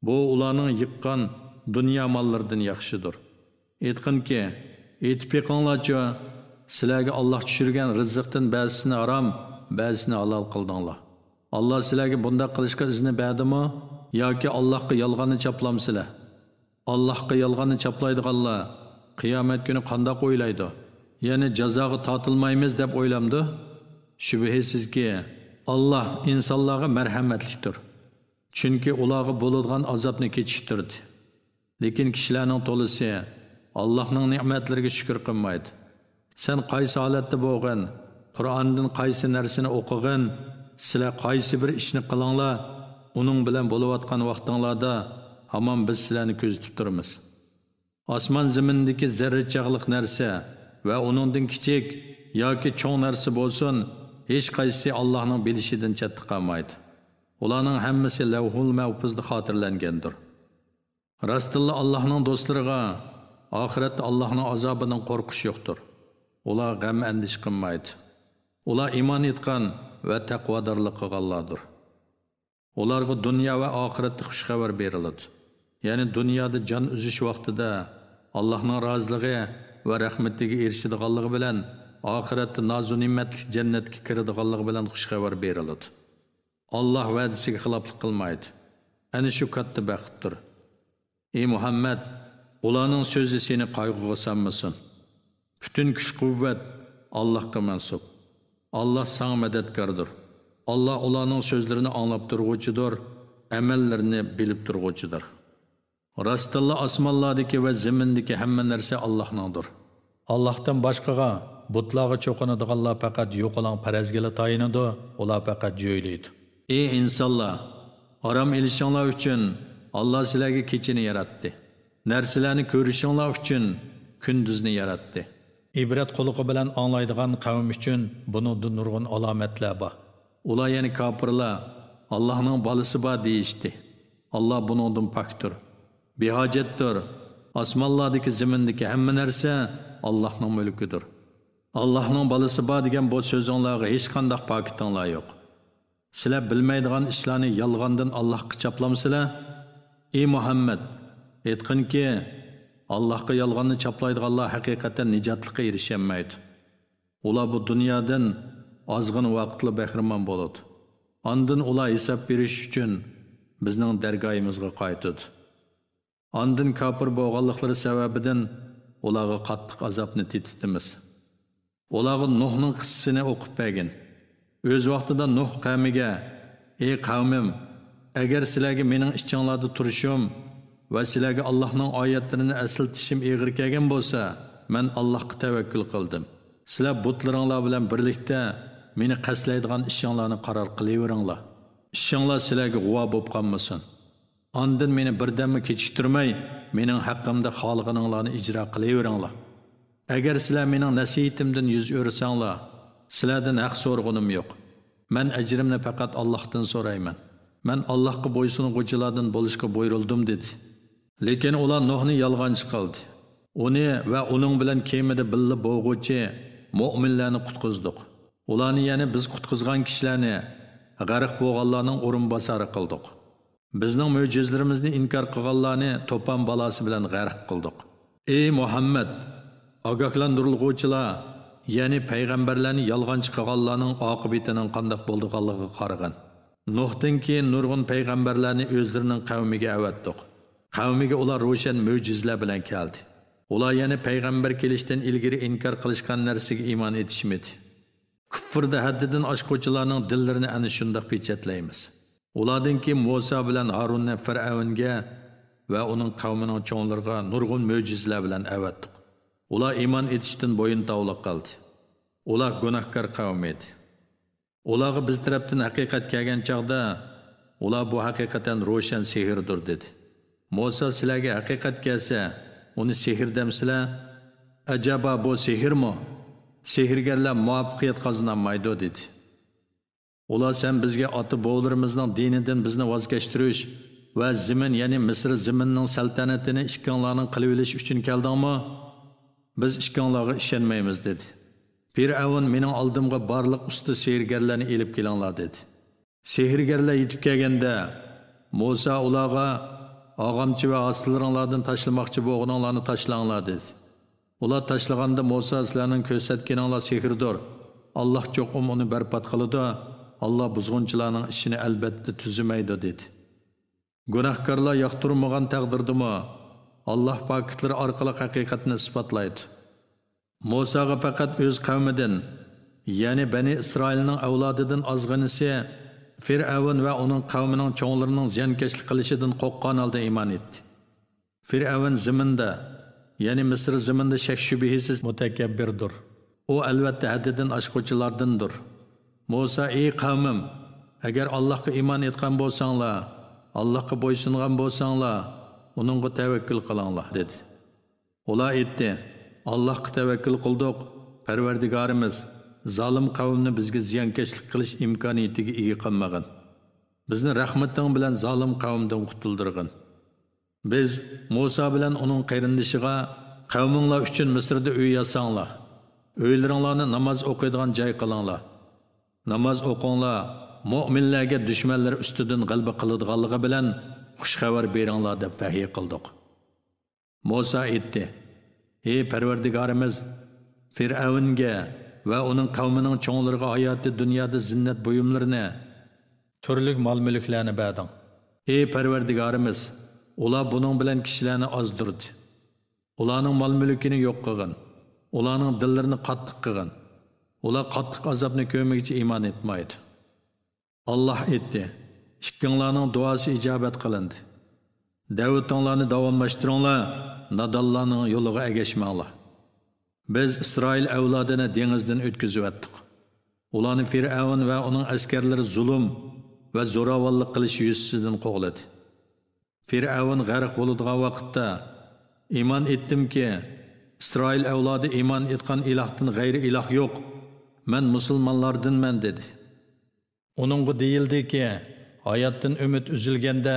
بۇ ئۇلارنىڭ يىغقان دۇنيا ماللىرىدىن ياخشىدۇر. ئېيتقىنكى، ئېيتىپ بېقىڭلارچۇ، سىلەرگە ئاللاھ چۈشۈرگەن رىزىقتىن بەزىسىنى ھارام، بەزىسىنى ھالال قىلدىڭلار. ئاللاھ سىلەرگە بۇنداق قىلىشقا ئىزنى بەردىمۇ؟ ياكى ئاللاھقا يالغاننى چاپلامسىلەر؟ ئاللاھقا يالغاننى چاپلايدىغانلار قىيامەت كۈنى قانداق ئويلايدۇ؟ يەنى جازاغا تارتىلمايمىز دەپ ئويلامدۇ؟ شۈبھىسىزكى، ئاللاھ ئىنسانلارغا مەرھەمەتلىكتۇر. چۈنكى ئۇلارغا بولىدىغان ئازابنى كېچىكتۈردى. لېكىن كىشىلەرنىڭ تولىسى ئاللاھنىڭ نېمەتلىرىگە شۈكۈر قىلمايدۇ. سەن قايسى ھالەتتە بولغىن، قۇرئاندىن قايسى نەرسىنى ئوقۇغىن، سىلەر قايسى بىر ئىشنى قىلىڭلار، ئۇنىڭ بىلەن بولۇۋاتقان ۋاقتىڭلاردا ھامان بىز سىلەرنى كۆزىتىپ تۇرىمىز. ئاسمان زېمىندىكى زەررە چاغلىق نەرسە ۋە ئۇنىڭدىن كىچىك، ياكى چوڭ نەرسە بولسۇن، ھېچقايسىسى ئاللاھنىڭ بىلىشىدىن چەتتە قالمايدۇ. ئۇلارنىڭ ھەممىسى لەۋھۇل مەھپۇزدا خاتىرىلەنگەندۇر. راستتىنلا ئاللاھنىڭ دوستلىرىغا ئاخىرەتتە ئاللاھنىڭ ئازابىدىن قورقۇش يوقتۇر. ئۇلار غەم-ئەندىشە قىلمايدۇ. ئۇلار ئىمان ئېيتقان ۋە تەقۋادارلىق قىلغانلاردۇر. ئۇلارغا دۇنيا ۋە ئاخىرەتتە خۇش خەۋەر بېرىلىدۇ. يەنى دۇنيادا جان ئۈزۈش ۋاقتىدا ئاللاھنىڭ رازىلىقى ۋە رەھمىتىگە ئېرىشىدىغانلىقى بىلەن، ئاخىرەتتە نازۇنېمەتلىك جەننەتكە كىرىدىغانلىقى بىلەن خۇش خەۋەر بېرىلىدۇ. ئاللاھ ۋەدىسىگە خىلاپلىق قىلمايدۇ. ئەنە شۇ كاتتا بەختتۇر. ئى مۇھەممەد، ئۇلارنىڭ سۆزى سېنى قايغۇغا سالمىسۇن. پۈتۈن كۈچ-قۇۋۋەت ئاللاھقا مەنسۇپ. ئاللاھ ساڭا مەدەتكاردۇر. ئاللاھ ئۇلارنىڭ سۆزلىرىنى ئاڭلاپ تۇرغۇچىدۇر، ئەمەللىرىنى بىلىپ تۇرغۇچىدۇر. راستتىنلا ئاسمانلاردىكى ۋە زېمىندىكى ھەممە نەرسە ئاللاھنىڭدۇر. ئاللاھتىن باشقىغا، بۇتلارغا چوقۇنىدىغانلار پەقەت يوقىلاڭ پەرەزگىلا تايىنىدۇ، ئۇلار پەقەت جۆيلەيدۇ. ئى ئىنسانلار! ئارام ئېلىشىڭلار ئۈچۈن ئاللاھ سىلەرگە كېچىنى ياراتتى. نەرسىلەرنى كۆرۈشۈڭلار ئۈچۈن كۈندۈزنى ياراتتى. ئىبرەت قۇلىقى بىلەن ئاڭلايدىغان قەۋم ئۈچۈن بۇنىڭدا نۇرغۇن ئالامەتلەر بار. ئۇلار، يەنى كاپىرلار، ئاللاھنىڭ بالىسى بار دېيىشتى. ئاللاھ بۇنىڭدىن پاكتۇر. بىھاجەتتۇر. ئاسمانلاردىكى، زېمىندىكى ھەممە نەرسە ئاللاھنىڭ مۈلكىدۇر. ئاللاھنىڭ بالىسى بار دېگەن بۇ سۆزۈڭلارغا ھېچقانداق پاكىتىڭلار يوق. سىلەر بىلمەيدىغان ئىشلارنى يالغاندىن ئاللاھقا چاپلامسىلەر؟ ئى مۇھەممەد، ئېيتقىنكى، ئاللاھقا يالغاننى چاپلايدىغانلار ھەقىقەتەن نىجاتلىققا ئېرىشەلمەيدۇ. ئۇلار بۇ دۇنيادىن ئازغىنە ۋاقىتلا بەھرىمەن بولىدۇ. ئاندىن ئۇلار ھېساب بېرىش ئۈچۈن بىزنىڭ دەرگاھىمىزغا قايتىدۇ. ئاندىن كاپىر بولغانلىقلىرى سەۋەبىدىن ئۇلارغا قاتتىق ئازابنى تېتىتىمىز. ئۇلارغا نۇھنىڭ قىسسىسىنى ئوقۇپ بەرگىن. ئۆز ۋاقتىدا نۇھ قەۋمىگە، ئى قەۋمىم، ئەگەر سىلەرگە مېنىڭ ئىچىڭلاردا تۇرۇشۇم ۋە سىلەرگە ئاللاھنىڭ ئايەتلىرىنى ئەسلىتىشىم ئېغىر كەلگەن بولسا، مەن ئاللاھقا تەۋەككۈل قىلدىم. سىلەر بۇتلىرىڭلار بىلەن بىرلىكتە مېنى قەستلەيدىغان ئىشىڭلارنى قارار قىلىۋېرىڭلار. ئىشىڭلار سىلەرگە غۇۋا بولۇپ قالمىسۇن. ئاندىن مېنى بىردەممۇ كېچىكتۈرمەي، مېنىڭ ھەققىمدە خالىغىنىڭلارنى ئىجرا قىلىۋېرىڭلار. ئەگەر سىلەر مېنىڭ نەسىھىتىمدىن يۈز ئۆرۈسەڭلار، سىلەردىن ھەق سورىغىنىم يوق. مەن ئەجرىمنى پەقەت ئاللاھتىن سورايمەن. مەن ئاللاھقا بويسۇنغۇچىلاردىن بولۇشقا بۇيرۇلدۇم، دېدى. لېكىن ئۇلار نۇھنى يالغانچى قىلدى. ئۇنى ۋە ئۇنىڭ بىلەن كېمىدە بىللە بولغۇچى مۆمىنلەرنى قۇتقۇزدۇق. ئۇلارنى، يەنى بىز قۇتقۇزغان كىشىلەرنى، غەرق بولغانلارنىڭ ئورۇنباسارى قىلدۇق. بىزنىڭ مۆجىزىلىرىمىزنى ئىنكار قىلغانلارنى توپان بالاسى بىلەن غەرق قىلدۇق. ئى مۇھەممەد! ئاگاھلاندۇرۇلغۇچىلار، يەنى پەيغەمبەرلەرنى يالغانچى قىلغانلارنىڭ ئاقىۋىتىنىڭ قانداق بولىدىغانلىقىغا قارىغىن. نۇھتىن كېيىن نۇرغۇن پەيغەمبەرلەرنى ئۆزلىرىنىڭ قەۋمىگە ئەۋەتتۇق. قەۋمىگە ئۇلار روشەن مۆجىزىلەر بىلەن كەلدى. ئۇلار يەنە پەيغەمبەر كېلىشتىن ئىلگىرى ئىنكار قىلىشقان نەرسىگە ئىمان ئېتىشمىدى. كۇفردا ھەددىدىن ئاشقۇچىلارنىڭ دىللىرىنى ئەنە شۇنداق پېچەتلەيمىز. ئۇلاردىن كېيىن مۇسا بىلەن ھارۇننى فىرئەۋنگە ۋە ئۇنىڭ قەۋمىنىڭ چوڭلىرىغا نۇرغۇن مۆجىزىلەر بىلەن ئەۋەتتۇق. ئۇلار ئىمان ئېتىشتىن بويۇن تاۋلا قىلدى. ئۇلار گۇناھكار قەۋم ئىدى. ئۇلارغا بىز تەرەپتىن ھەقىقەت كەلگەن چاغدا، ئۇلار، بۇ ھەقىقەتەن روشەن سېھىردۇر، دېدى. مۇسا، سىلەرگە ھەقىقەت كەلسە، ئۇنى سېھىر دەمسىلەر؟ ئەجەبا، بۇ سېھىرمۇ؟ سېھىرگەرلەر مۇۋەپپەقىيەت قازىنالمايدۇ، دېدى. ئۇلار، سەن بىزگە ئاتا-بوۋىلىرىمىزنىڭ دىنىدىن بىزنى ۋاز كەچتۈرۈش ۋە زېمىن، يەنى مىسىر زېمىنىنىڭ سەلتەنىتىنى ئىككىڭلارنىڭ قىلىۋېلىش ئۈچۈن كەلدىڭمۇ؟ بىز ئىككىڭلارغا ئىشەنمەيمىز، دېدى. پىرئەۋن، مېنىڭ ئالدىمغا بارلىق ئۇستا سېھىرگەرلەرنى ئېلىپ كېلىڭلار، دېدى. سېھىرگەرلەر يېتىپ كەلگەندە، مۇسا ئۇلارغا، ئاغامچى ۋە ھاسىلىرىڭلاردىن تاشلىماقچى بولغىنىڭلارنى تاشلاڭلار، دېدى. ئۇلار تاشلىغاندا مۇسا، سىلەرنىڭ كۆرسەتكىنىڭلار سېھىردۇر. ئاللاھ چوقۇم ئۇنى بەربات قىلىدۇ. ئاللاھ بۇزغۇنچىلارنىڭ ئىشىنى ئەلبەتتە تۈزىمەيدۇ، دېدى. گۇناھكارلار ياقتۇرمىغان تەقدىردىمۇ، ئاللاھ پاكىتلىرى ئارقىلىق ھەقىقەتنى ئىسپاتلايدۇ. مۇساغا پەقەت ئۆز قەۋمىدىن، يەنى بەنى ئىسرائىلنىڭ ئەۋلادىدىن ئازغىنىسى فىرئەۋن ۋە ئۇنىڭ قەۋمىنىڭ چوڭلىرىنىڭ زىيانكەشلىك قىلىشىدىن قورققان ھالدا ئىمان ئېيتتى. فىرئەۋن زېمىندا، يەنى مىسىر زېمىنىدا شەك-شۈبھىسىز مۇتەكەببىردۇر. ئۇ، ئەلۋەتتە، ھەددىدىن ئاشقۇچىلاردىندۇر. مۇسا، ئى قەۋمىم، ئەگەر ئاللاھقا ئىمان ئېيتقان بولساڭلار، ئاللاھقا بويسۇنغان بولساڭلار، ئۇنىڭغا تەۋەككۈل قىلىڭلار، دېدى. ئۇلار ئېيتتى، ئاللاھقا تەۋەككۈل قىلدۇق، پەرۋەردىگارىمىز، زالىم قەۋمنى بىزگە زىيانكەشلىك قىلىش ئىمكانىيىتىگە ئىگە قىلمىغىن. بىزنى رەھمىتىڭ بىلەن زالىم قەۋمدىن قۇتۇلدۇرغىن. بىز مۇسا بىلەن ئۇنىڭ قېرىندىشىغا، «قەۋمىڭلار ئۈچۈن مىسىردا ئۆي ياساڭلار. ئۆيلىرىڭلارنى ناماز ئوقۇيدىغان جاي قىلىڭلار. ناماز ئوقۇڭلار، مۆمىنلەرگە دۈشمەنلىرى ئۈستىدىن غەلىبە قىلىدىغانلىقى بىلەن خۇش خەۋەر بېرىڭلار» دەپ ۋەھىي قىلدۇق. مۇسا ئېيتتى: «ئى پەرۋەردىگارىمىز، فىرئەۋنگە ۋە ئۇنىڭ قەۋمىنىڭ چوڭلىرىغا ھاياتىي دۇنيادا زىننەت بۇيۇملىرىنى، تۈرلۈك مال-مۈلۈكلەرنى بەردىڭ. ئى پەرۋەردىگارىمىز، ئۇلار بۇنىڭ بىلەن كىشىلەرنى ئازدۇردى. ئۇلارنىڭ مال-مۈلكىنى يوق قىلغىن. ئۇلارنىڭ دىللىرىنى قاتتىق قىلغىن. ئۇلار قاتتىق ئازابنى كۆرمىگۈچە ئىمان ئېيتمايدۇ.» ئاللاھ ئېيتتى: «ئىككىڭلارنىڭ دۇئاسى ئىجابەت قىلىندى. دەۋىتىڭلارنى داۋاملاشتۇرۇڭلار، نادانلارنىڭ يولىغا ئەگەشمەڭلار.» بىز ئىسرائىل ئەۋلادىنى دېڭىزدىن ئۆتكۈزۈۋەتتۇق. ئۇلارنى فىرئەۋن ۋە ئۇنىڭ ئەسكەرلىرى زۇلۇم ۋە زوراۋانلىق قىلىش يۈزىسىدىن قوغلىدى. فىرئەۋن غەرق بولىدىغان ۋاقىتتا، «ئىمان ئېيتتىمكى، ئىسرائىل ئەۋلادى ئىمان ئېيتقان ئىلاھتىن غەيرىي ئىلاھ يوق، مەن مۇسۇلمانلاردىنمەن» دېدى. ئۇنىڭغا دېيىلدىكى، ھاياتتىن ئۈمىد ئۈزۈلگەندە،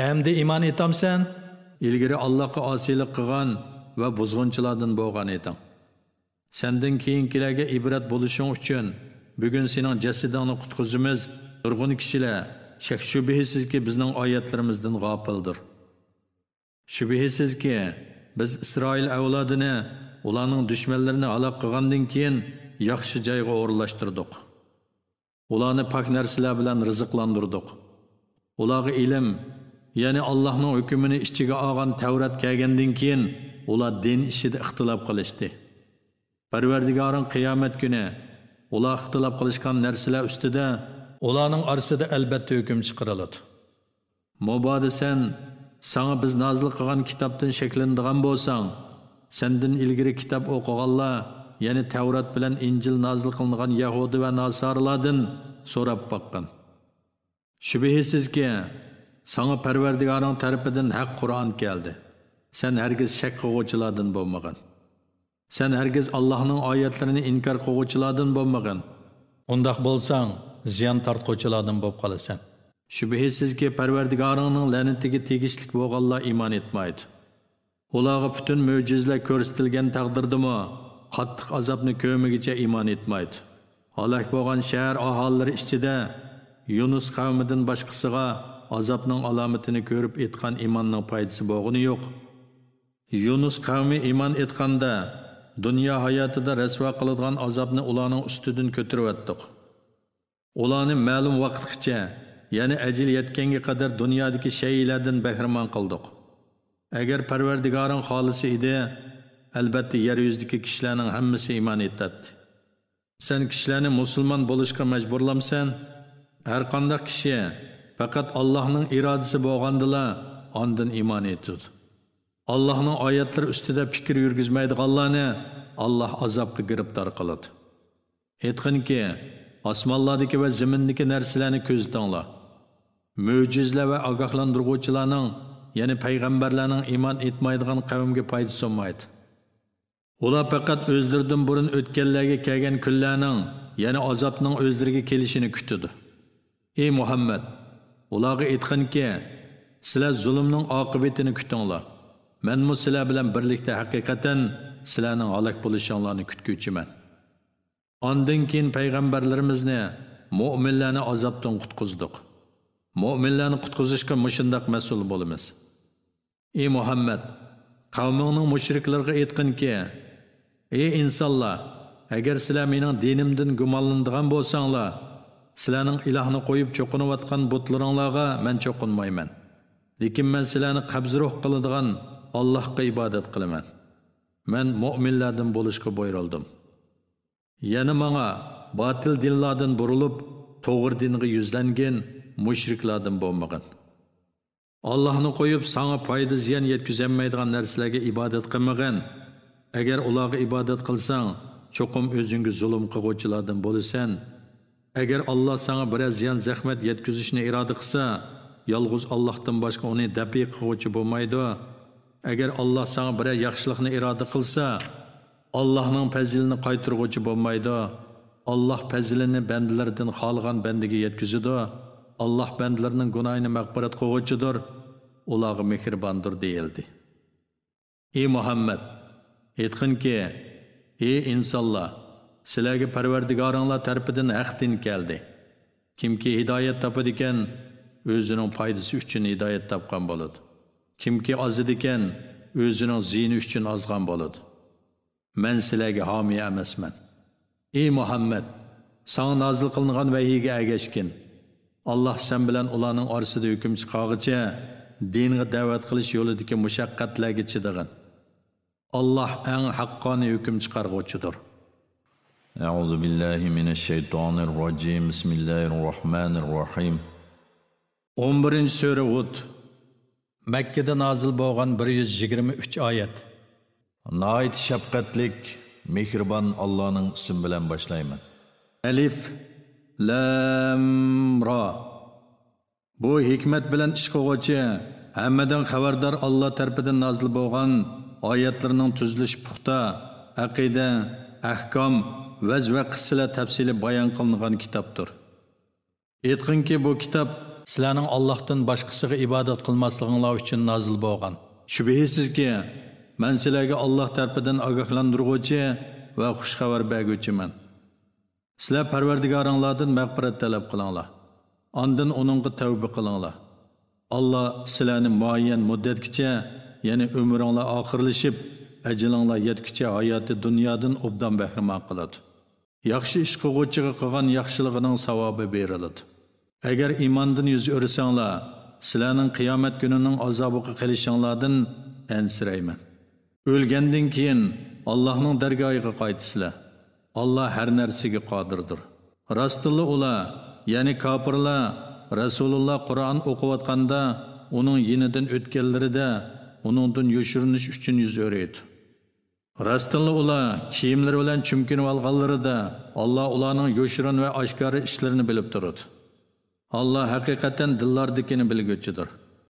«ئەمدى ئىمان ئېيتامسەن؟ ئىلگىرى ئاللاھقا ئاسىيلىق قىلغان ۋە بۇزغۇنچىلاردىن بولغان ئىدىڭ. سەندىن كېيىنكىلەرگە ئىبرەت بولۇشۇڭ ئۈچۈن، بۈگۈن سېنىڭ جەسىتىڭنى قۇتقۇزىمىز. نۇرغۇن كىشىلەر، شەك-شۈبھىسىزكى، بىزنىڭ ئايەتلىرىمىزدىن غاپىلدۇر. شۈبھىسىزكى، بىز ئىسرائىل ئەۋلادىنى ئۇلارنىڭ دۈشمەنلىرىنى ھالاك قىلغاندىن كېيىن ياخشى جايغا ئورۇنلاشتۇردۇق. ئۇلارنى پاك نەرسىلەر بىلەن رىزىقلاندۇردۇق. ئۇلارغا ئىلىم، يەنى ئاللاھنىڭ ھۆكمىنى ئىچىگە ئالغان تەۋرات كەلگەندىن كېيىن، ئۇلار دىن ئىشىدا ئىختىلاپ قىلىشتى. پەرۋەردىگارىڭ قىيامەت كۈنى ئۇلار ئىختىلاپ قىلىشقان نەرسىلەر ئۈستىدە ئۇلارنىڭ ئارىسىدا ئەلبەتتە ھۆكۈم چىقىرىلىدۇ. مۇبادا سەن ساڭا بىز نازىل قىلغان كىتابتىن شەكلىنىدىغان بولساڭ، سەندىن ئىلگىرى كىتاب ئوقۇغانلار، يەنى تەۋرات بىلەن ئىنجىل نازىل قىلىنغان يەھۇدىي ۋە ناسارىلاردىن سوراپ باققىن. شۈبھىسىزكى، ساڭا پەرۋەردىگارىڭ تەرىپىدىن ھەق قۇرئان كەلدى. سەن ھەرگىز شەك قىلغۇچىلاردىن بولمىغىن. سەن ھەرگىز ئاللاھنىڭ ئايەتلىرىنى ئىنكار قىلغۇچىلاردىن بولمىغىن. ئۇنداق بولساڭ، زىيان تارتقۇچىلاردىن بولۇپ قالىسەن. شۈبھىسىزكى، پەرۋەردىگارىڭنىڭ لەنىتىگە تېگىشلىك بولغانلار ئىمان ئېيتمايدۇ. ئۇلارغا پۈتۈن مۆجىزىلەر كۆرسىتىلگەن تەقدىردىمۇ، قاتتىق ئازابنى كۆرمىگۈچە ئىمان ئېيتمايدۇ. ھالاك بولغان شەھەر ئاھالىلىرى ئىچىدە يۇنۇس قەۋمىدىن باشقىسىغا ئازابنىڭ ئالامىتىنى كۆرۈپ ئېيتقان ئىماننىڭ پايدىسى بولغىنى يوق. يۇنۇس قەۋمى ئىمان ئېيتقاندا، دۇنيا ھاياتىدا رەسۋا قىلىدىغان ئازابنى ئۇلارنىڭ ئۈستىدىن كۆتۈرۈۋەتتۇق. ئۇلارنى مەلۇم ۋاقىتقىچە، يەنى ئەجىل يەتكەنگە قەدەر دۇنيادىكى شەيئىلەردىن بەھرىمەن قىلدۇق. ئەگەر پەرۋەردىگارىڭ خالىسا ئىدى، ئەلبەتتە يەر يۈزىدىكى كىشىلەرنىڭ ھەممىسى ئىمان ئېيتاتتى. سەن كىشىلەرنى مۇسۇلمان بولۇشقا مەجبۇرلامسەن؟ ھەرقانداق كىشى پەقەت ئاللاھنىڭ ئىرادىسى بولغاندىلا ئاندىن ئىمان ئېيتىدۇ. ئاللاھنىڭ ئايەتلىرى ئۈستىدە پىكىر يۈرگۈزمەيدىغانلارنى ئاللاھ ئازابقا گىرىپتار قىلىدۇ. ئېيتقىنكى، ئاسمانلاردىكى ۋە زېمىندىكى نەرسىلەرنى كۆزىتىڭلار. مۆجىزىلەر ۋە ئاگاھلاندۇرغۇچىلارنىڭ، يەنى پەيغەمبەرلەرنىڭ ئىمان ئېيتمايدىغان قەۋمگە پايدىسى بولمايدۇ. ئۇلار پەقەت ئۆزلىرىدىن بۇرۇن ئۆتكەنلەرگە كەلگەن كۈنلەرنىڭ، يەنى ئازابنىڭ ئۆزلىرىگە كېلىشىنى كۈتىدۇ. ئى مۇھەممەد، ئۇلارغا ئېيتقىنكى، سىلەر زۇلۇمنىڭ ئاقىۋىتىنى كۈتۈڭلار. مەنمۇ سىلەر بىلەن بىرلىكتە ھەقىقەتەن سىلەرنىڭ ھالاك بولۇشۇڭلارنى كۈتكۈچىمەن. ئاندىن كېيىن پەيغەمبەرلىرىمىزنى، مۆمىنلەرنى ئازابتىن قۇتقۇزدۇق. مۆمىنلەرنى قۇتقۇزۇشقا مۇشۇنداق مەسئۇل بولىمىز. ئى مۇھەممەد، قەۋمىڭنىڭ مۇشرىكلىرىغا ئېيتقىنكى، ئى ئىنسانلار، ئەگەر سىلەر مېنىڭ دىنىمدىن گۇمانلىنىدىغان بولساڭلار، سىلەرنىڭ ئىلاھنى قويۇپ چوقۇنۇۋاتقان بۇتلىرىڭلارغا مەن چوقۇنمايمەن. لېكىن مەن سىلەرنى قەبزى روھ قىلىدىغان ئاللاھقا ئىبادەت قىلىمەن. مەن مۆمىنلەردىن بولۇشقا بۇيرۇلدۇم. يەنە ماڭا، باتىل دىنلاردىن بۇرۇلۇپ، توغرا دىنغا يۈزلەنگىن مۇشرىكلاردىن بولمىغىن. ئاللاھنى قويۇپ، ساڭا پايدا-زىيان يەتكۈزەلمەيدىغان نەرسىلەرگە ئىبادەت قىلمىغىن. ئەگەر ئۇلارغا ئىبادەت قىلساڭ، چوقۇم ئۆزۈڭگە زۇلۇم قىلغۇچىلاردىن بولىسەن. ئەگەر ئاللاھ ساڭا بىرەر زىيان-زەخمەت يەتكۈزۈشنى ئىرادە قىلسا، يالغۇز ئاللاھتىن باشقا ئۇنى دەپئى قىلغۇچى بولمايدۇ. ئەگەر ئاللاھ ساڭا بىرەر ياخشىلىقنى ئىرادە قىلسا، ئاللاھنىڭ پەزلىنى قايتۇرغۇچى بولمايدۇ. ئاللاھ پەزلىنى بەندىلىرىدىن خالىغان بەندىگە يەتكۈزىدۇ. ئاللاھ بەندىلىرىنىڭ گۇناھىنى مەغپىرەت قىلغۇچىدۇر، ئۇلارغا مېھرىباندۇر دېيىلدى. ئى مۇھەممەد! ئېيتقىنكى، ئى ئىنسانلار! سىلەرگە پەرۋەردىگارىڭلار تەرىپىدىن ھەق دىن كەلدى. كىمكى ھىدايەت تاپىدىكەن، ئۆزىنىڭ پايدىسى ئۈچۈن ھىدايەت تاپقان بولىدۇ. كىمكى ئازىدىكەن، ئۆزىنىڭ زىيىنى ئۈچۈن ئازغان بولىدۇ. مەن سىلەرگە ھامىي ئەمەسمەن. ئى مۇھەممەد! ساڭا نازىل قىلىنغان ۋەھىيگە ئەگەشكىن. ئاللاھ سەن بىلەن ئۇلارنىڭ ئارىسىدا ھۆكۈم چىقارغىچە، دىنغا دەۋەت قىلىش يولىدىكى مۇشەققەتلەرگە چىدىغىن. ئاللاھ ئەڭ ھەققانىي ھۆكۈم چىقارغۇچىدۇر. أعوذ بالله من الشيطان الرجيم. بسم الله الرحمن الرحيم. ئون بىرىنچى سۈرە ھۇد. مەككىدە نازىل بولغان، بىر يۈز يىگىرمە ئۈچ ئايەت. ناھايىتى شەپقەتلىك، مېھرىبان ئاللانىڭ ئىسمى بىلەن باشلايمەن. ئەلىف، لام، را. بۇ ھېكمەت بىلەن ئىش قىلغۇچى، ھەممىدىن خەۋەردار ئاللا تەرىپىدىن نازىل بولغان ئايەتلىرىنىڭ تۈزۈلۈشى پۇختا، ئەقىدە، ئەھكام، ۋەز ۋە قىسسىلەر تەپسىلىي بايان قىلىنغان كىتابتۇر. ئېيتقىنكى، بۇ كىتاب سىلەرنىڭ ئاللاھتىن باشقىسىغا ئىبادەت قىلماسلىقىڭلار ئۈچۈن نازىل بولغان. شۈبھىسىزكى، مەن سىلەرگە ئاللاھ تەرىپىدىن ئاگاھلاندۇرغۇچى ۋە خۇش خەۋەر بەرگۈچىمەن. سىلەر پەرۋەردىگارىڭلاردىن مەغپىرەت تەلەپ قىلىڭلار. ئاندىن ئۇنىڭغا تەۋبە قىلىڭلار. ئاللا سىلەرنى مۇئەييەن مۇددەتكىچە، يەنى ئۆمرۈڭلار ئاخىرلىشىپ، ئەجىلىڭلار يەتكۈچە ھاياتى دۇنيادىن ئوبدان بەھرىمەن قىلىدۇ. ياخشى ئىش قىلغۇچىغا قىلغان ياخشىلىقىنىڭ ساۋابى بېرىلىدۇ. ئەگەر ئىماندىن يۈز ئۆرۈسەڭلار، سىلەرنىڭ قىيامەت كۈنىنىڭ ئازابىغا قېلىشىڭلاردىن ئەنسىرەيمەن. ئۆلگەندىن كېيىن ئاللاھنىڭ دەرگاھىغا قايتىسىلەر. ئاللا ھەر نەرسىگە قادىردۇر. راستتىنلا ئۇلار، يەنى كاپىرلار، رەسۇلۇللا قۇرئان ئوقۇۋاتقاندا ئۇنىڭ يېنىدىن ئۆتكەنلىرىدە ئۇنىڭدىن يوشۇرۇنۇش ئۈچۈن يۈز ئۆرۈيدۇ. راستتىنلا ئۇلار كىيىملىرى بىلەن چۈمكىنىۋالغانلىرىدا، ئاللا ئۇلارنىڭ يوشۇرۇن ۋە ئاشكارا ئىشلىرىنى بىلىپ تۇرىدۇ. ئاللا ھەقىقەتەن دىللاردىكىنى بىلگۈچىدۇر.